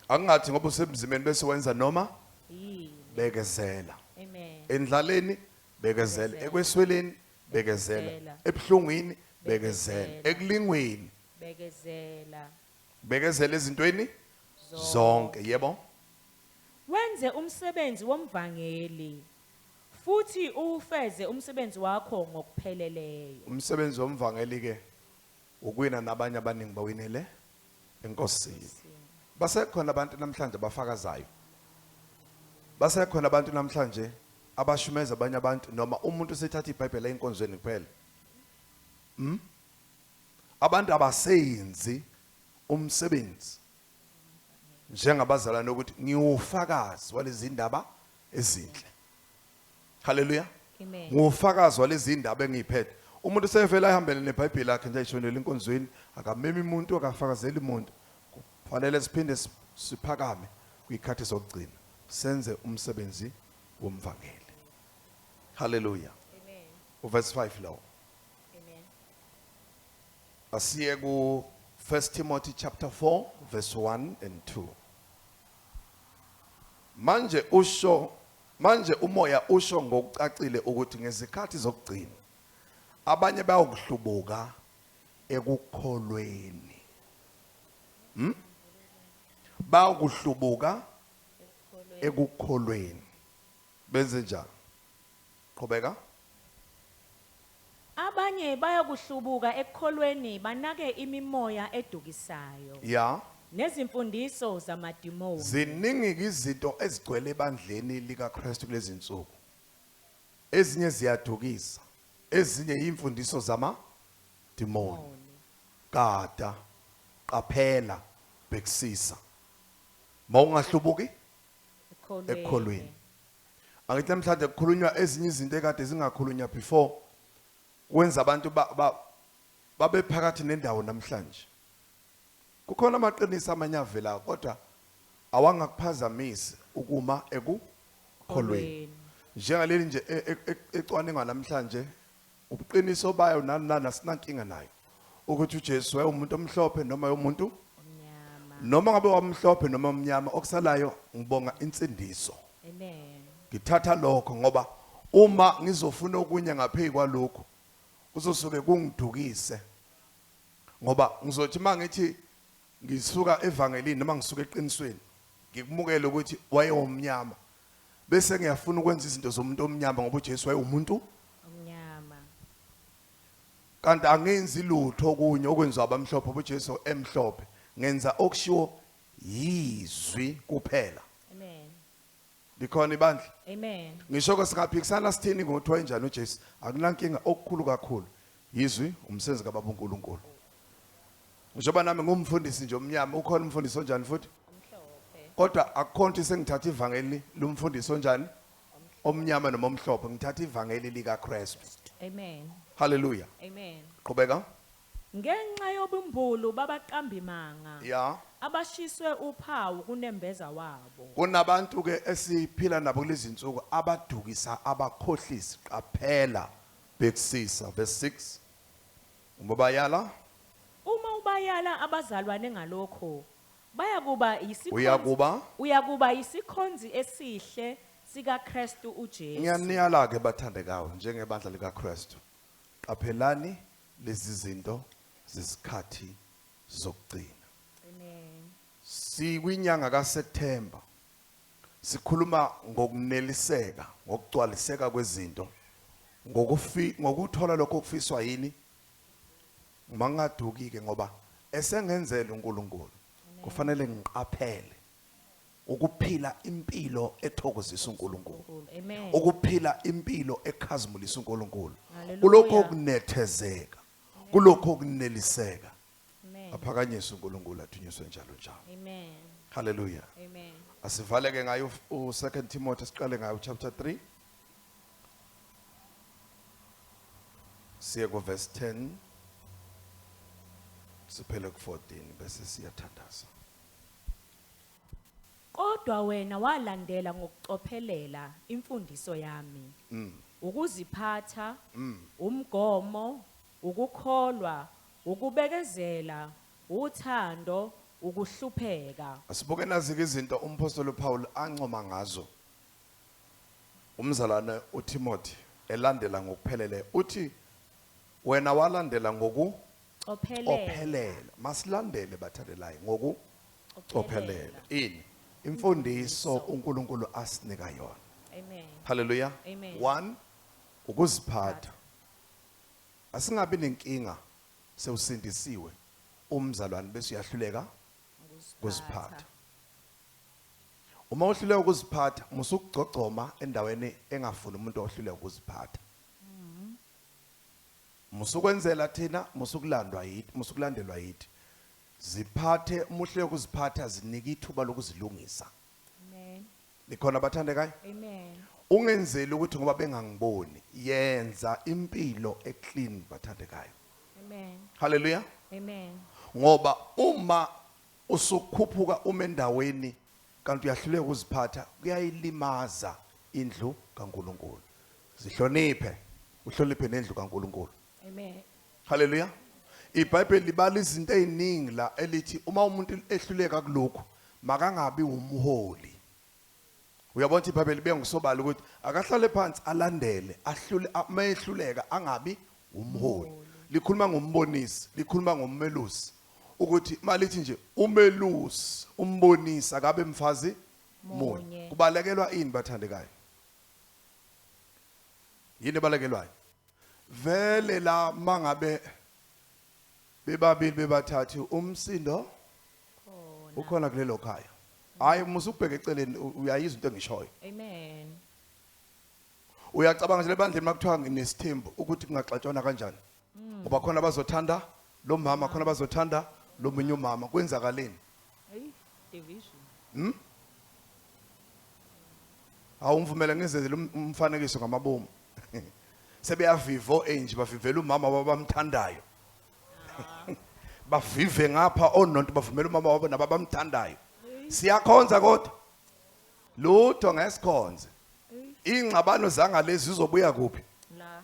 Angathi ngoba usemzimeni bese wenza noma Yini. bekezela. Amen. Endlaleni bekezela, Bekezela. ekwesweleni bekezela, Bekezela. ebuhlungwini bekezela, Bekezela. ekulingweni Bekezela. bekezela ezintweni zonke, yebo. Wenze umsebenzi womvangeli futhi uwufeze umsebenzi wakho ngokupheleleyo. Umsebenzi womvangeli ke ukuwina nabanye abaningi bawinele enkosini. Basekhona abantu namhlanje abafakazayo. Basekhona abantu namhlanje abashumeza abanye abantu noma umuntu usethatha iBhayibheli enkonzweni kuphela. Abantu abasenzi umsebenzi njengabazalwane ukuthi ngiwufakazi walezi ndaba ezinhle. Hallelujah. Amen. Ngufakazi walezi ndaba engiyiphethe. Umuntu usevela ehambele neBhayibheli lakhe nje ayishonele enkonzweni, akamemi umuntu, akafakazeli umuntu. Kufanele siphinde siphakame kwikhathi zokugcina, senze umsebenzi womvangeli. Hallelujah. Amen. Uverse 5 lawo. Amen. Asiye ku 1 Timothy chapter 4 verse 1 and 2. Manje usho manje umoya usho ngokucacile ukuthi ngezikhathi zokugcina abanye bayokuhlubuka ekukholweni. Bayokuhlubuka ekukholweni. Benze njani? Qhubeka. Abanye bayakuhlubuka ekukholweni banake imimoya edukisayo Ya. nezimfundiso zamadimoni. Ziningi izinto ezigcwele ebandleni likaKristu kulezi insuku. Ezinye ziyadukisa, ezinye imfundiso zama demon. Kada, qaphela, bhekisisa. Mawungahlubuki ekukholweni. Angithi namhlanje kukhulunywa ezinye izinto ekade zingakhulunywa before kwenza abantu babe phakathi nendawo namhlanje. Kukhona amaqiniso amanye avelayo kodwa awangakuphazamisi ukuma ekukholweni. Njengaleli nje ecwaningwa namhlanje ubuqiniso bayo nani asinankinga nayo. Ukuthi uJesu wayengumuntu omhlophe noma umuntu Omnyama. noma ngabe wamhlophe noma omnyama okusalayo ngibonga insindiso. Amen. Ngithatha lokho ngoba uma ngizofuna okunye ngaphezulu kwalokho kuzosuke kungidukise. Ngoba ngizothi mangithi ngisuka evangelini noma ngisuka eqinisweni ngikumukele ukuthi wayewomnyama bese ngiyafuna ukwenza izinto zomuntu omnyama ngoba uJesu wayewumuntu Omnyama. Kanti angenzi lutho okunye okwenziwa abamhlophe uJesu emhlophe, ngenza okushiwo yizwi kuphela. Amen. Likhona ibandla? Amen. Ngisho ke singaphikisana sithini ngokuthi wayenjani uJesu, akunankinga okukhulu kakhulu. Yizwi umsebenzi kaBaba uNkulunkulu. Njengoba nami ngumfundisi nje omnyama, ukhona umfundisi onjani futhi? Omhlophe. Kodwa akukhonto sengithatha ivangeli lomfundisi onjani? Omnyama noma omhlophe, ngithatha ivangeli likaKristu. Amen. Hallelujah. Amen. Qhubeka. Ngenxa yobumbulu babaqambi manga. Ya. Abashiswe uphawu kunembeza wabo. Kunabantu ke esiphila nabo kulezi insuku abadukisa abakhohlisi, qaphela bhekisisa verse 6. Ubayala Uma ubayala abazalwane ngalokho bayakuba isikhonzi Uyakuba? uyakuba isikhonzi esihle sikaKristu uJesu. Ngiyaniyala ke bathandekayo njengebandla likaKristu. Qaphelani lezi zinto zesikhathi zokugcina. Amen. Sikwinyanga kaSeptember. Sikhuluma ngokuneliseka, ngokugcwaliseka kwezinto, ngokuthola lokho okufiswa yini. Mangaduki ke ngoba esengenzela uNkulunkulu, kufanele ngiqaphele ukuphila impilo ethokozisa uNkulunkulu. Amen. Ukuphila impilo ekhazimulisa uNkulunkulu. Hallelujah. Kulokho kunethezeka, kulokho kuneliseka. Amen. Aphakanyiswe uNkulunkulu, athunyiswe njalo njalo. Amen. Hallelujah. Amen. Asivaleke ngayo u2 Timothy, siqale ngayo chapter 3. Siye ku verse 10. Siphele ku 14 bese siyathandaza. Kodwa wena walandela ngokucophelela imfundiso yami. Ukuziphatha, umgomo, ukukholwa, ukubekezela, uthando, ukuhlupheka. Asibuke nazi izinto umpostoli Paul ancoma ngazo. Umzalwane uTimothy elandela ngokuphelele uthi wena walandela ngokucophelela. Cophelela. Masilandele bathandelayo ngokucophelela. Ini imfundiso uNkulunkulu asinika yona. Amen. Hallelujah. Amen. 1, ukuziphatha. Asingabi nenkinga sewusindisiwe umzalwane bese uyahluleka ukuziphatha. Uma uhluleka ukuziphatha, musukugcogcoma endaweni engafuni umuntu ohluleka ukuziphatha. Musukwenzela thina, musukulandwa yithi, musukulandelwa yithi. Ziphathe, uma uhluleka ukuziphatha zinika ithuba lokuzilungisa. Amen. Nikhona bathandekayo? Amen. Ungenzeli ukuthi ngoba bengangiboni, yenza impilo eclean bathandekayo. Amen. Hallelujah. Amen. Ngoba uma usukhuphuka uma endaweni kanti uyahluleka ukuziphatha, kuyayilimaza indlu kaNkuluNkulu. Zihloniphe, uhloniphe nendlu kaNkuluNkulu. Amen. Hallelujah. iBhayibheli libala izinto eziningi la elithi uma umuntu ehluleka kulokhu makangabi umholi. Uyabona ukuthi iBhayibheli bengusobala ukuthi akahlale phansi alandele, ahlule, mayehluleka angabi umholi. Likhuluma ngombonisi, likhuluma ngommelusi. Ukuthi malithi nje umelusi, umbonisi akabe mfazi munye. Munye. Kubalekelwa ini bathandekayo? Yini ebalekelwayo? Vele la mangabe bebabili bebathathu umsindo Khona. ukhona kulelo khaya. Hayi musukubheka eceleni, uyayizwa into engishoyo. Amen. Uyacabanga nje ebandleni makuthiwa nginesithembu ukuthi kungaxatshwana kanjani? Ngoba khona bazothanda lo mama, khona bazothanda lo munye umama, kwenzakaleni? Hey, division. Awumvumele ngizenzele umfanekiso ngamabomu. Sebeyavivo enje bavivela umama wabamthandayo. Bavive ngapha ononto bavumela umama wabo nababamthandayo. Siyakhonza kodwa. Lutho ngesikhonze. Ingxabano zangalezi zizobuya kuphi? La.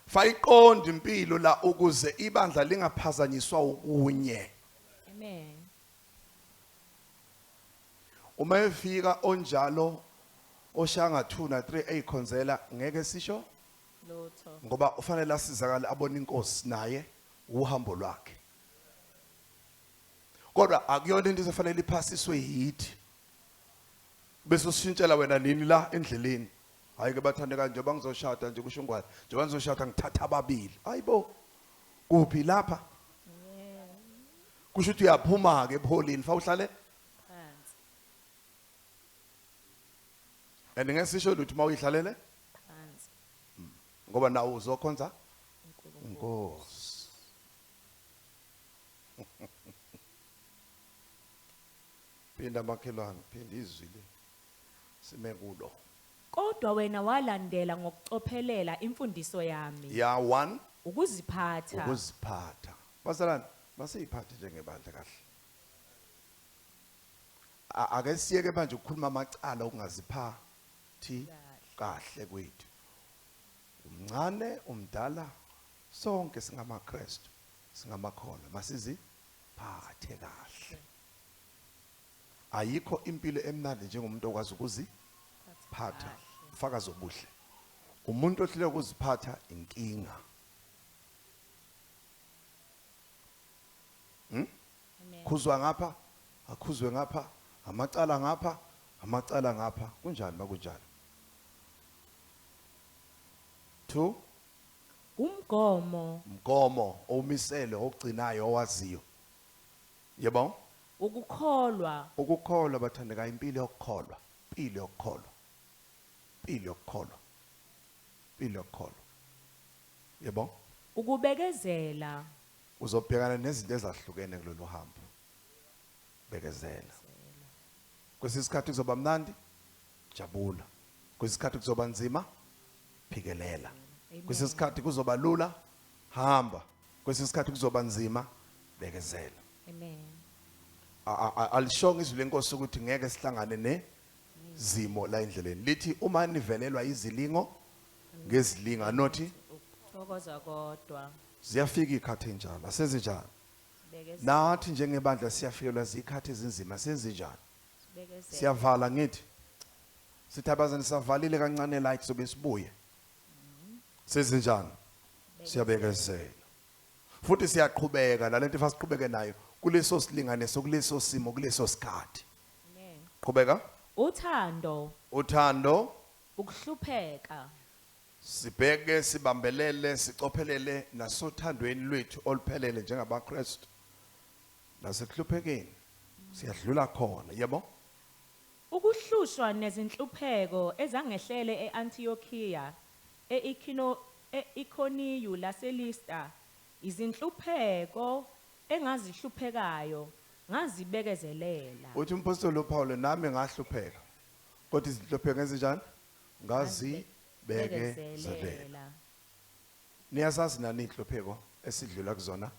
Fayiqonda impilo la ukuze ibandla lingaphazanyiswa ukunye. Amen. Uma efika onjalo oshanga 2 na 3 eyikhonzela ngeke sisho Lutho. ngoba ufanele asizakale abone inkosi naye uhambo lwakhe. Kodwa akuyona into efanele iphasiswe yithi. Bese usishintshela wena nini la endleleni. Hayi ke bathandeka njengoba ngizoshada nje kusho ngwane. Njengoba ngizoshada ngithatha ababili. Hayibo. Kuphi lapha? Kusho ukuthi uyaphuma ke ebuholini fa uhlale Phansi. and ngesisho lutho mawuyihlalele Phansi. ngoba nawo uzokhonza uNkulunkulu. Inkosi. Phinda makhelwane, phinda izwi le. Sime kulo. Kodwa wena walandela ngokucophelela imfundiso yami. Ya 1, Ukuziphatha. ukuziphatha. Bazalwane, masiyiphathe njengebandla kahle. Ake siyeke manje ukukhuluma amacala okungaziphathi kahle kwethu. Umncane, umdala, sonke singamaKristu, singamakholwa, masiziphathe kahle. Ayikho impilo emnandi njengomuntu okwazi ukuziphatha, ufakazi obuhle. Umuntu ohluleka ukuziphatha inkinga. Amen. Khuzwa ngapha, akhuzwe ngapha, amacala ngapha, Amacala ngapha kunjani makunjani? 2. Umgomo. Umgomo omisele ogcinayo owaziyo. Yebo? Ukukholwa. Ukukholwa bathandeka, impilo yokukholwa, impilo yokukholwa. Impilo yokukholwa. Impilo yokukholwa. Yebo? Ukubekezela. Uzobhekana nezinto ezahlukene kulolu hambo. Bekezela. Kwesinye isikhathi kuzoba mnandi, jabula. Kwesinye isikhathi kuzoba nzima, phikelela. Kwesinye isikhathi kuzoba lula, hamba. Kwesinye isikhathi kuzoba nzima, bekezela. Amen. Alishongo izwi lenkosi ukuthi ngeke sihlangane nezimo la endleleni. Lithi uma nivelelwa izilingo ngezilinga nothi Ukuthokoza kodwa. Ziyafika ikhathi enjalo, asezinjani? Bekezela. Nathi njengebandla siyafikelwa zikhathi ezinzima, senzinjani? Bekezela. Siyavala ngithi. Sithi abazani savalile kancane light sobe sibuye. Sezinjani? Siyabekezela. Futhi siyaqhubeka nalento efasiqhubeke nayo kuleso silinganiso, kuleso simo, kuleso sikhathi. Amen. Qhubeka. Uthando. Uthando. Ukuhlupheka. Sibheke, sibambelele, sicophelele nasothandweni lwethu oluphelele njengabaKristu. Nasekuhluphekeni siyadlula khona, yebo? Ukuhlushwa nezinhlupheko ezangehlele eAntiochia, eIkoniyu laseListra, izinhlupheko engazihluphekayo ngazibekezelela. Uthi umpostoli uPaul, nami ngahlupheka. Kodwa izinhlupheko ezinjani? Ngazibekezelela. Niyazazi nani inhlupheko esidlula kuzona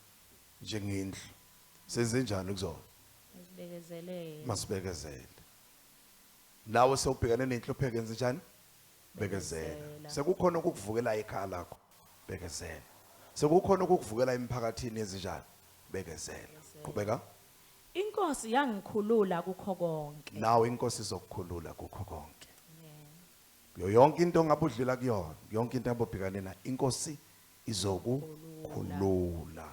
njengendlu? Senzenjani kuzona? Sibekezelele. Masibekezele. Nawe sewubhekane nenhlupheko enzenjani? Bekezela. Bekezela. Sekukhona ukukuvukela ekhaya lakho. Bekezela. Sekukhona ukukuvukela emphakathini ezinjani? Bekezela. Qhubeka. Inkosi yangikhulula kukho konke. Nawe inkosi izokukhulula kukho konke. Kuyo yonke into ongabe udlula kuyona, yonke into abobhekane nayo, inkosi izokukhulula.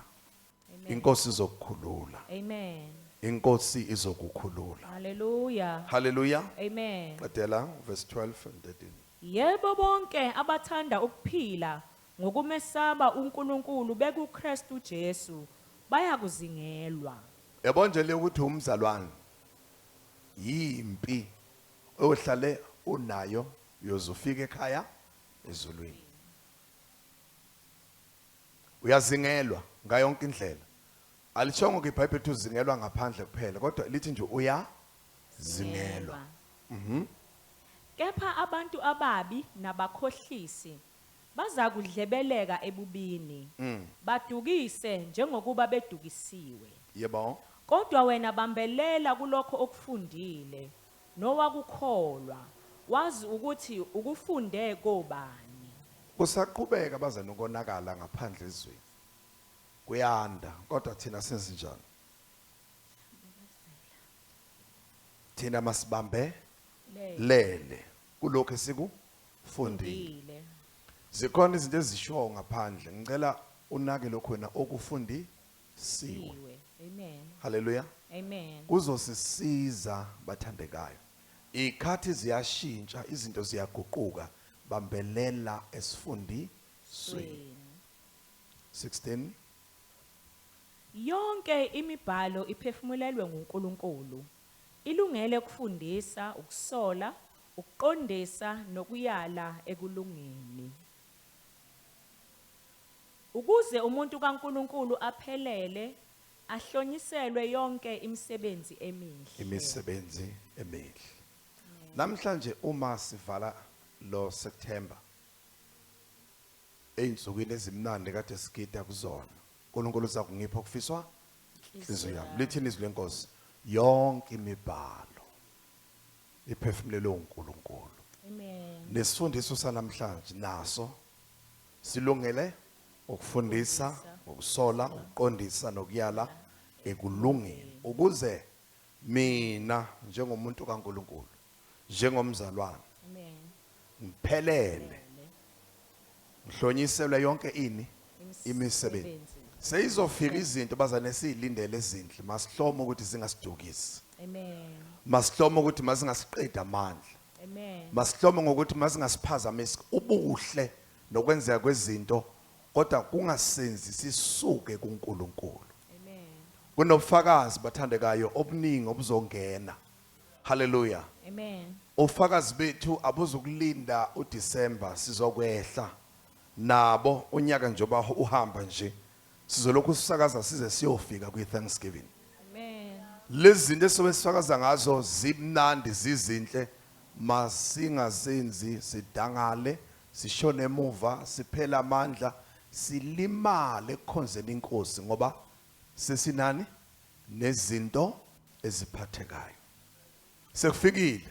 Inkosi izokukhulula. Amen. Inkosi izokukhulula. Hallelujah. Hallelujah. Amen. Qedela verse 12 and 13. Yebo bonke abathanda ukuphila ngokumesaba uNkulunkulu bekuKristu Jesu bayakuzingelwa. Yabo nje le ukuthi umzalwane yimpi ohlale unayo uyozufika ekhaya ezulwini. Uyazingelwa ngayo yonke indlela. Alishongo ke iBhayibheli ukuthi uzingelwa ngaphandle kuphela, kodwa lithi nje uyazingelwa. Kepha abantu ababi nabakhohlisi bazakudlebeleka ebubini. Badukise njengokuba bedukisiwe. Yebo. Kodwa wena bambelela kulokho okufundile nowakukholwa, wazi ukuthi ukufunde kobani. Kusaqhubeka bazana ukonakala ngaphandle ezweni. Kuyanda, kodwa thina senzinjani? Thina masibambe lele kulokho esikufundile. Zikhona izinto ezishiwo ngaphandle. Ngicela unake lokho wena okufundisiwe. Amen. Hallelujah. Amen. Kuzosisiza bathandekayo. Ikhathi ziyashintsha, izinto ziyaguquka. Bambelela esifundisweni. 16. Yonke imibhalo iphefumulelwe nguNkulunkulu. Ilungele ukufundisa, ukusola, ukuqondisa nokuyala ekulungeni. Ukuze umuntu kaNkulunkulu aphelele, ahlonyiselwe yonke imisebenzi emihle. Imisebenzi emihle. Namhlanje uma sivala lo September, eyinsukwini ezimnandi kade sigida kuzona, uNkulunkulu uzakungipha okufiswa inhliziyo yami. Lithini izwi lenkosi? Yonke imibhalo iphefumulelwe uNkulunkulu. Amen. Nesifundiso sanamhlanje naso silungele ukufundisa, ukusola, ukuqondisa nokuyala ekulungeni, ukuze mina njengomuntu kaNkulunkulu, njengomzalwane, Amen. ngiphelele, ngihlonyiselwe yonke ini imisebenzi. Seyizofika izinto bazane siyilindele ezinhle, masihlome ukuthi zingasidukisi. Amen. Masihlome ukuthi masingasiqedi amandla. Amen. Masihlome ngokuthi masingasiphazamisi ubuhle nokwenzeka kwezinto kodwa kungasenzi sisuke kuNkulunkulu. Amen. Kunobufakazi bathandekayo obuningi obuzongena. Hallelujah. Amen. Ufakazi bethu abuzukulinda uDecember, sizokwehla nabo unyaka njengoba uhamba nje, sizolokhu sisakaza size siyofika kwi-Thanksgiving. Amen. Lezi zinto esobe sifakaza ngazo zimnandi, zizinhle, masingazenzi sidangale, sishone emuva, siphela amandla, silimale ekukhonzeni inkosi ngoba sesinani nezinto eziphathekayo. Sekufikile,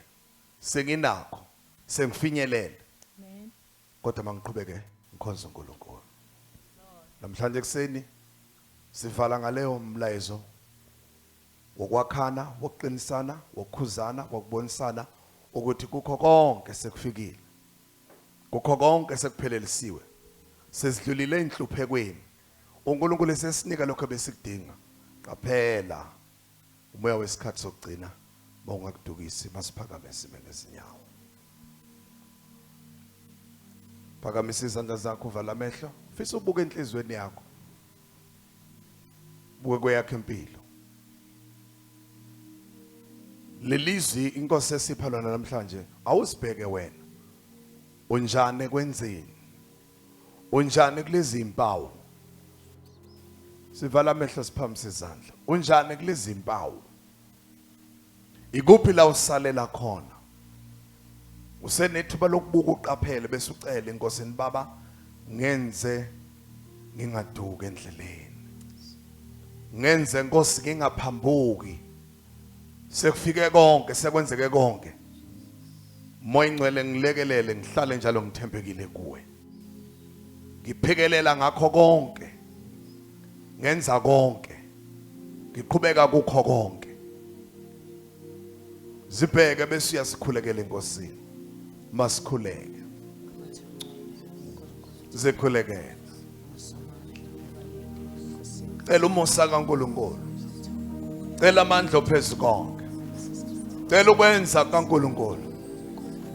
senginakho, sengifinyelele. Amen. Kodwa mangiqhubeke ngikhonze uNkulunkulu. Namhlanje ekseni sivala ngaleyo mlayezo wokwakhana, wokuqinisana, wokukhuzana, wokubonisana ukuthi kukho konke sekufikile, kukho konke sekuphelelisiwe, sesidlulile enhluphekweni. uNkulunkulu esesinika lokho besikudinga. Qaphela umoya wesikhathi sokugcina mawungakudukisi. Masiphakame sime ngezinyawo. Phakamisa izandla zakho, vala amehlo, fisa ubuke enhlizweni yakho, buke kweyakho impilo. Lelizwi inkosi esipha lona namhlanje, awuzibheke wena unjani ekwenzeni, unjani kulezi impawu. Sivala amehlo, siphakamisa izandla. Unjani kulezi impawu? Ikuphi la usalela khona? Usenethuba lokubuka, uqaphele, bese ucela enkosini: Baba, ngenze ngingaduki endleleni, ngenze Nkosi ngingaphambuki. Sekufike konke, sekwenzeke konke. Moya ingcwele, ngilekelele ngihlale njalo ngithembekile kuwe, ngiphikelela ngakho konke, ngenza konke, ngiqhubeka kukho konke. Zibheke bese uyasikhulekela enkosini. Masikhuleke, zikhulekele, cela umusa kaNkulunkulu, cela amandla phezu konke, cela ukwenza kaNkulunkulu.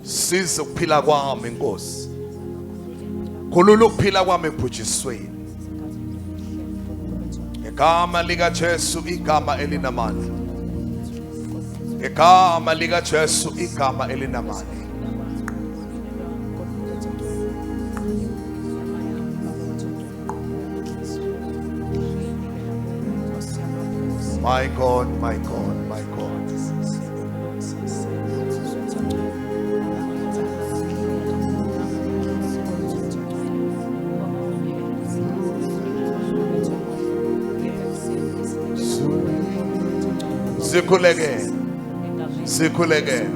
Siza ukuphila kwami Nkosi, khulula ukuphila kwami ebhujisweni, ngegama lika Jesu, igama elinamandla, ngegama lika Jesu, igama elinamandla. My God, my God, my God. Sikhuleke, sikhuleke.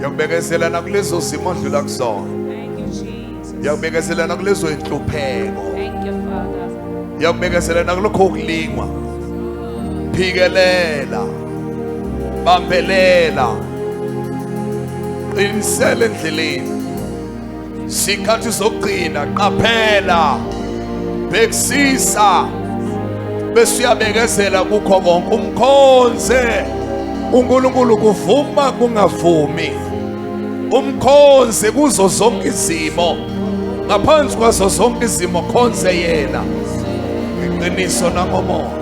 Yakubekezelana kulezo zimo odlula kuzona. Thank you, Jesus. Yakubekezelana kulezo inhlupheko. Thank you, Father. Yakubekezelana kulokho kulingwa. Phikelela, bambelela, qinisela endleleni. Sikhathi sokugcina, qaphela, bhekisisa, bese uyabekezela kukho konke, umkhonze uNkulunkulu kuvuma kungavumi, umkhonze kuzo zonke izimo, ngaphansi kwazo zonke izimo khonze yena ngeqiniso nangomoya.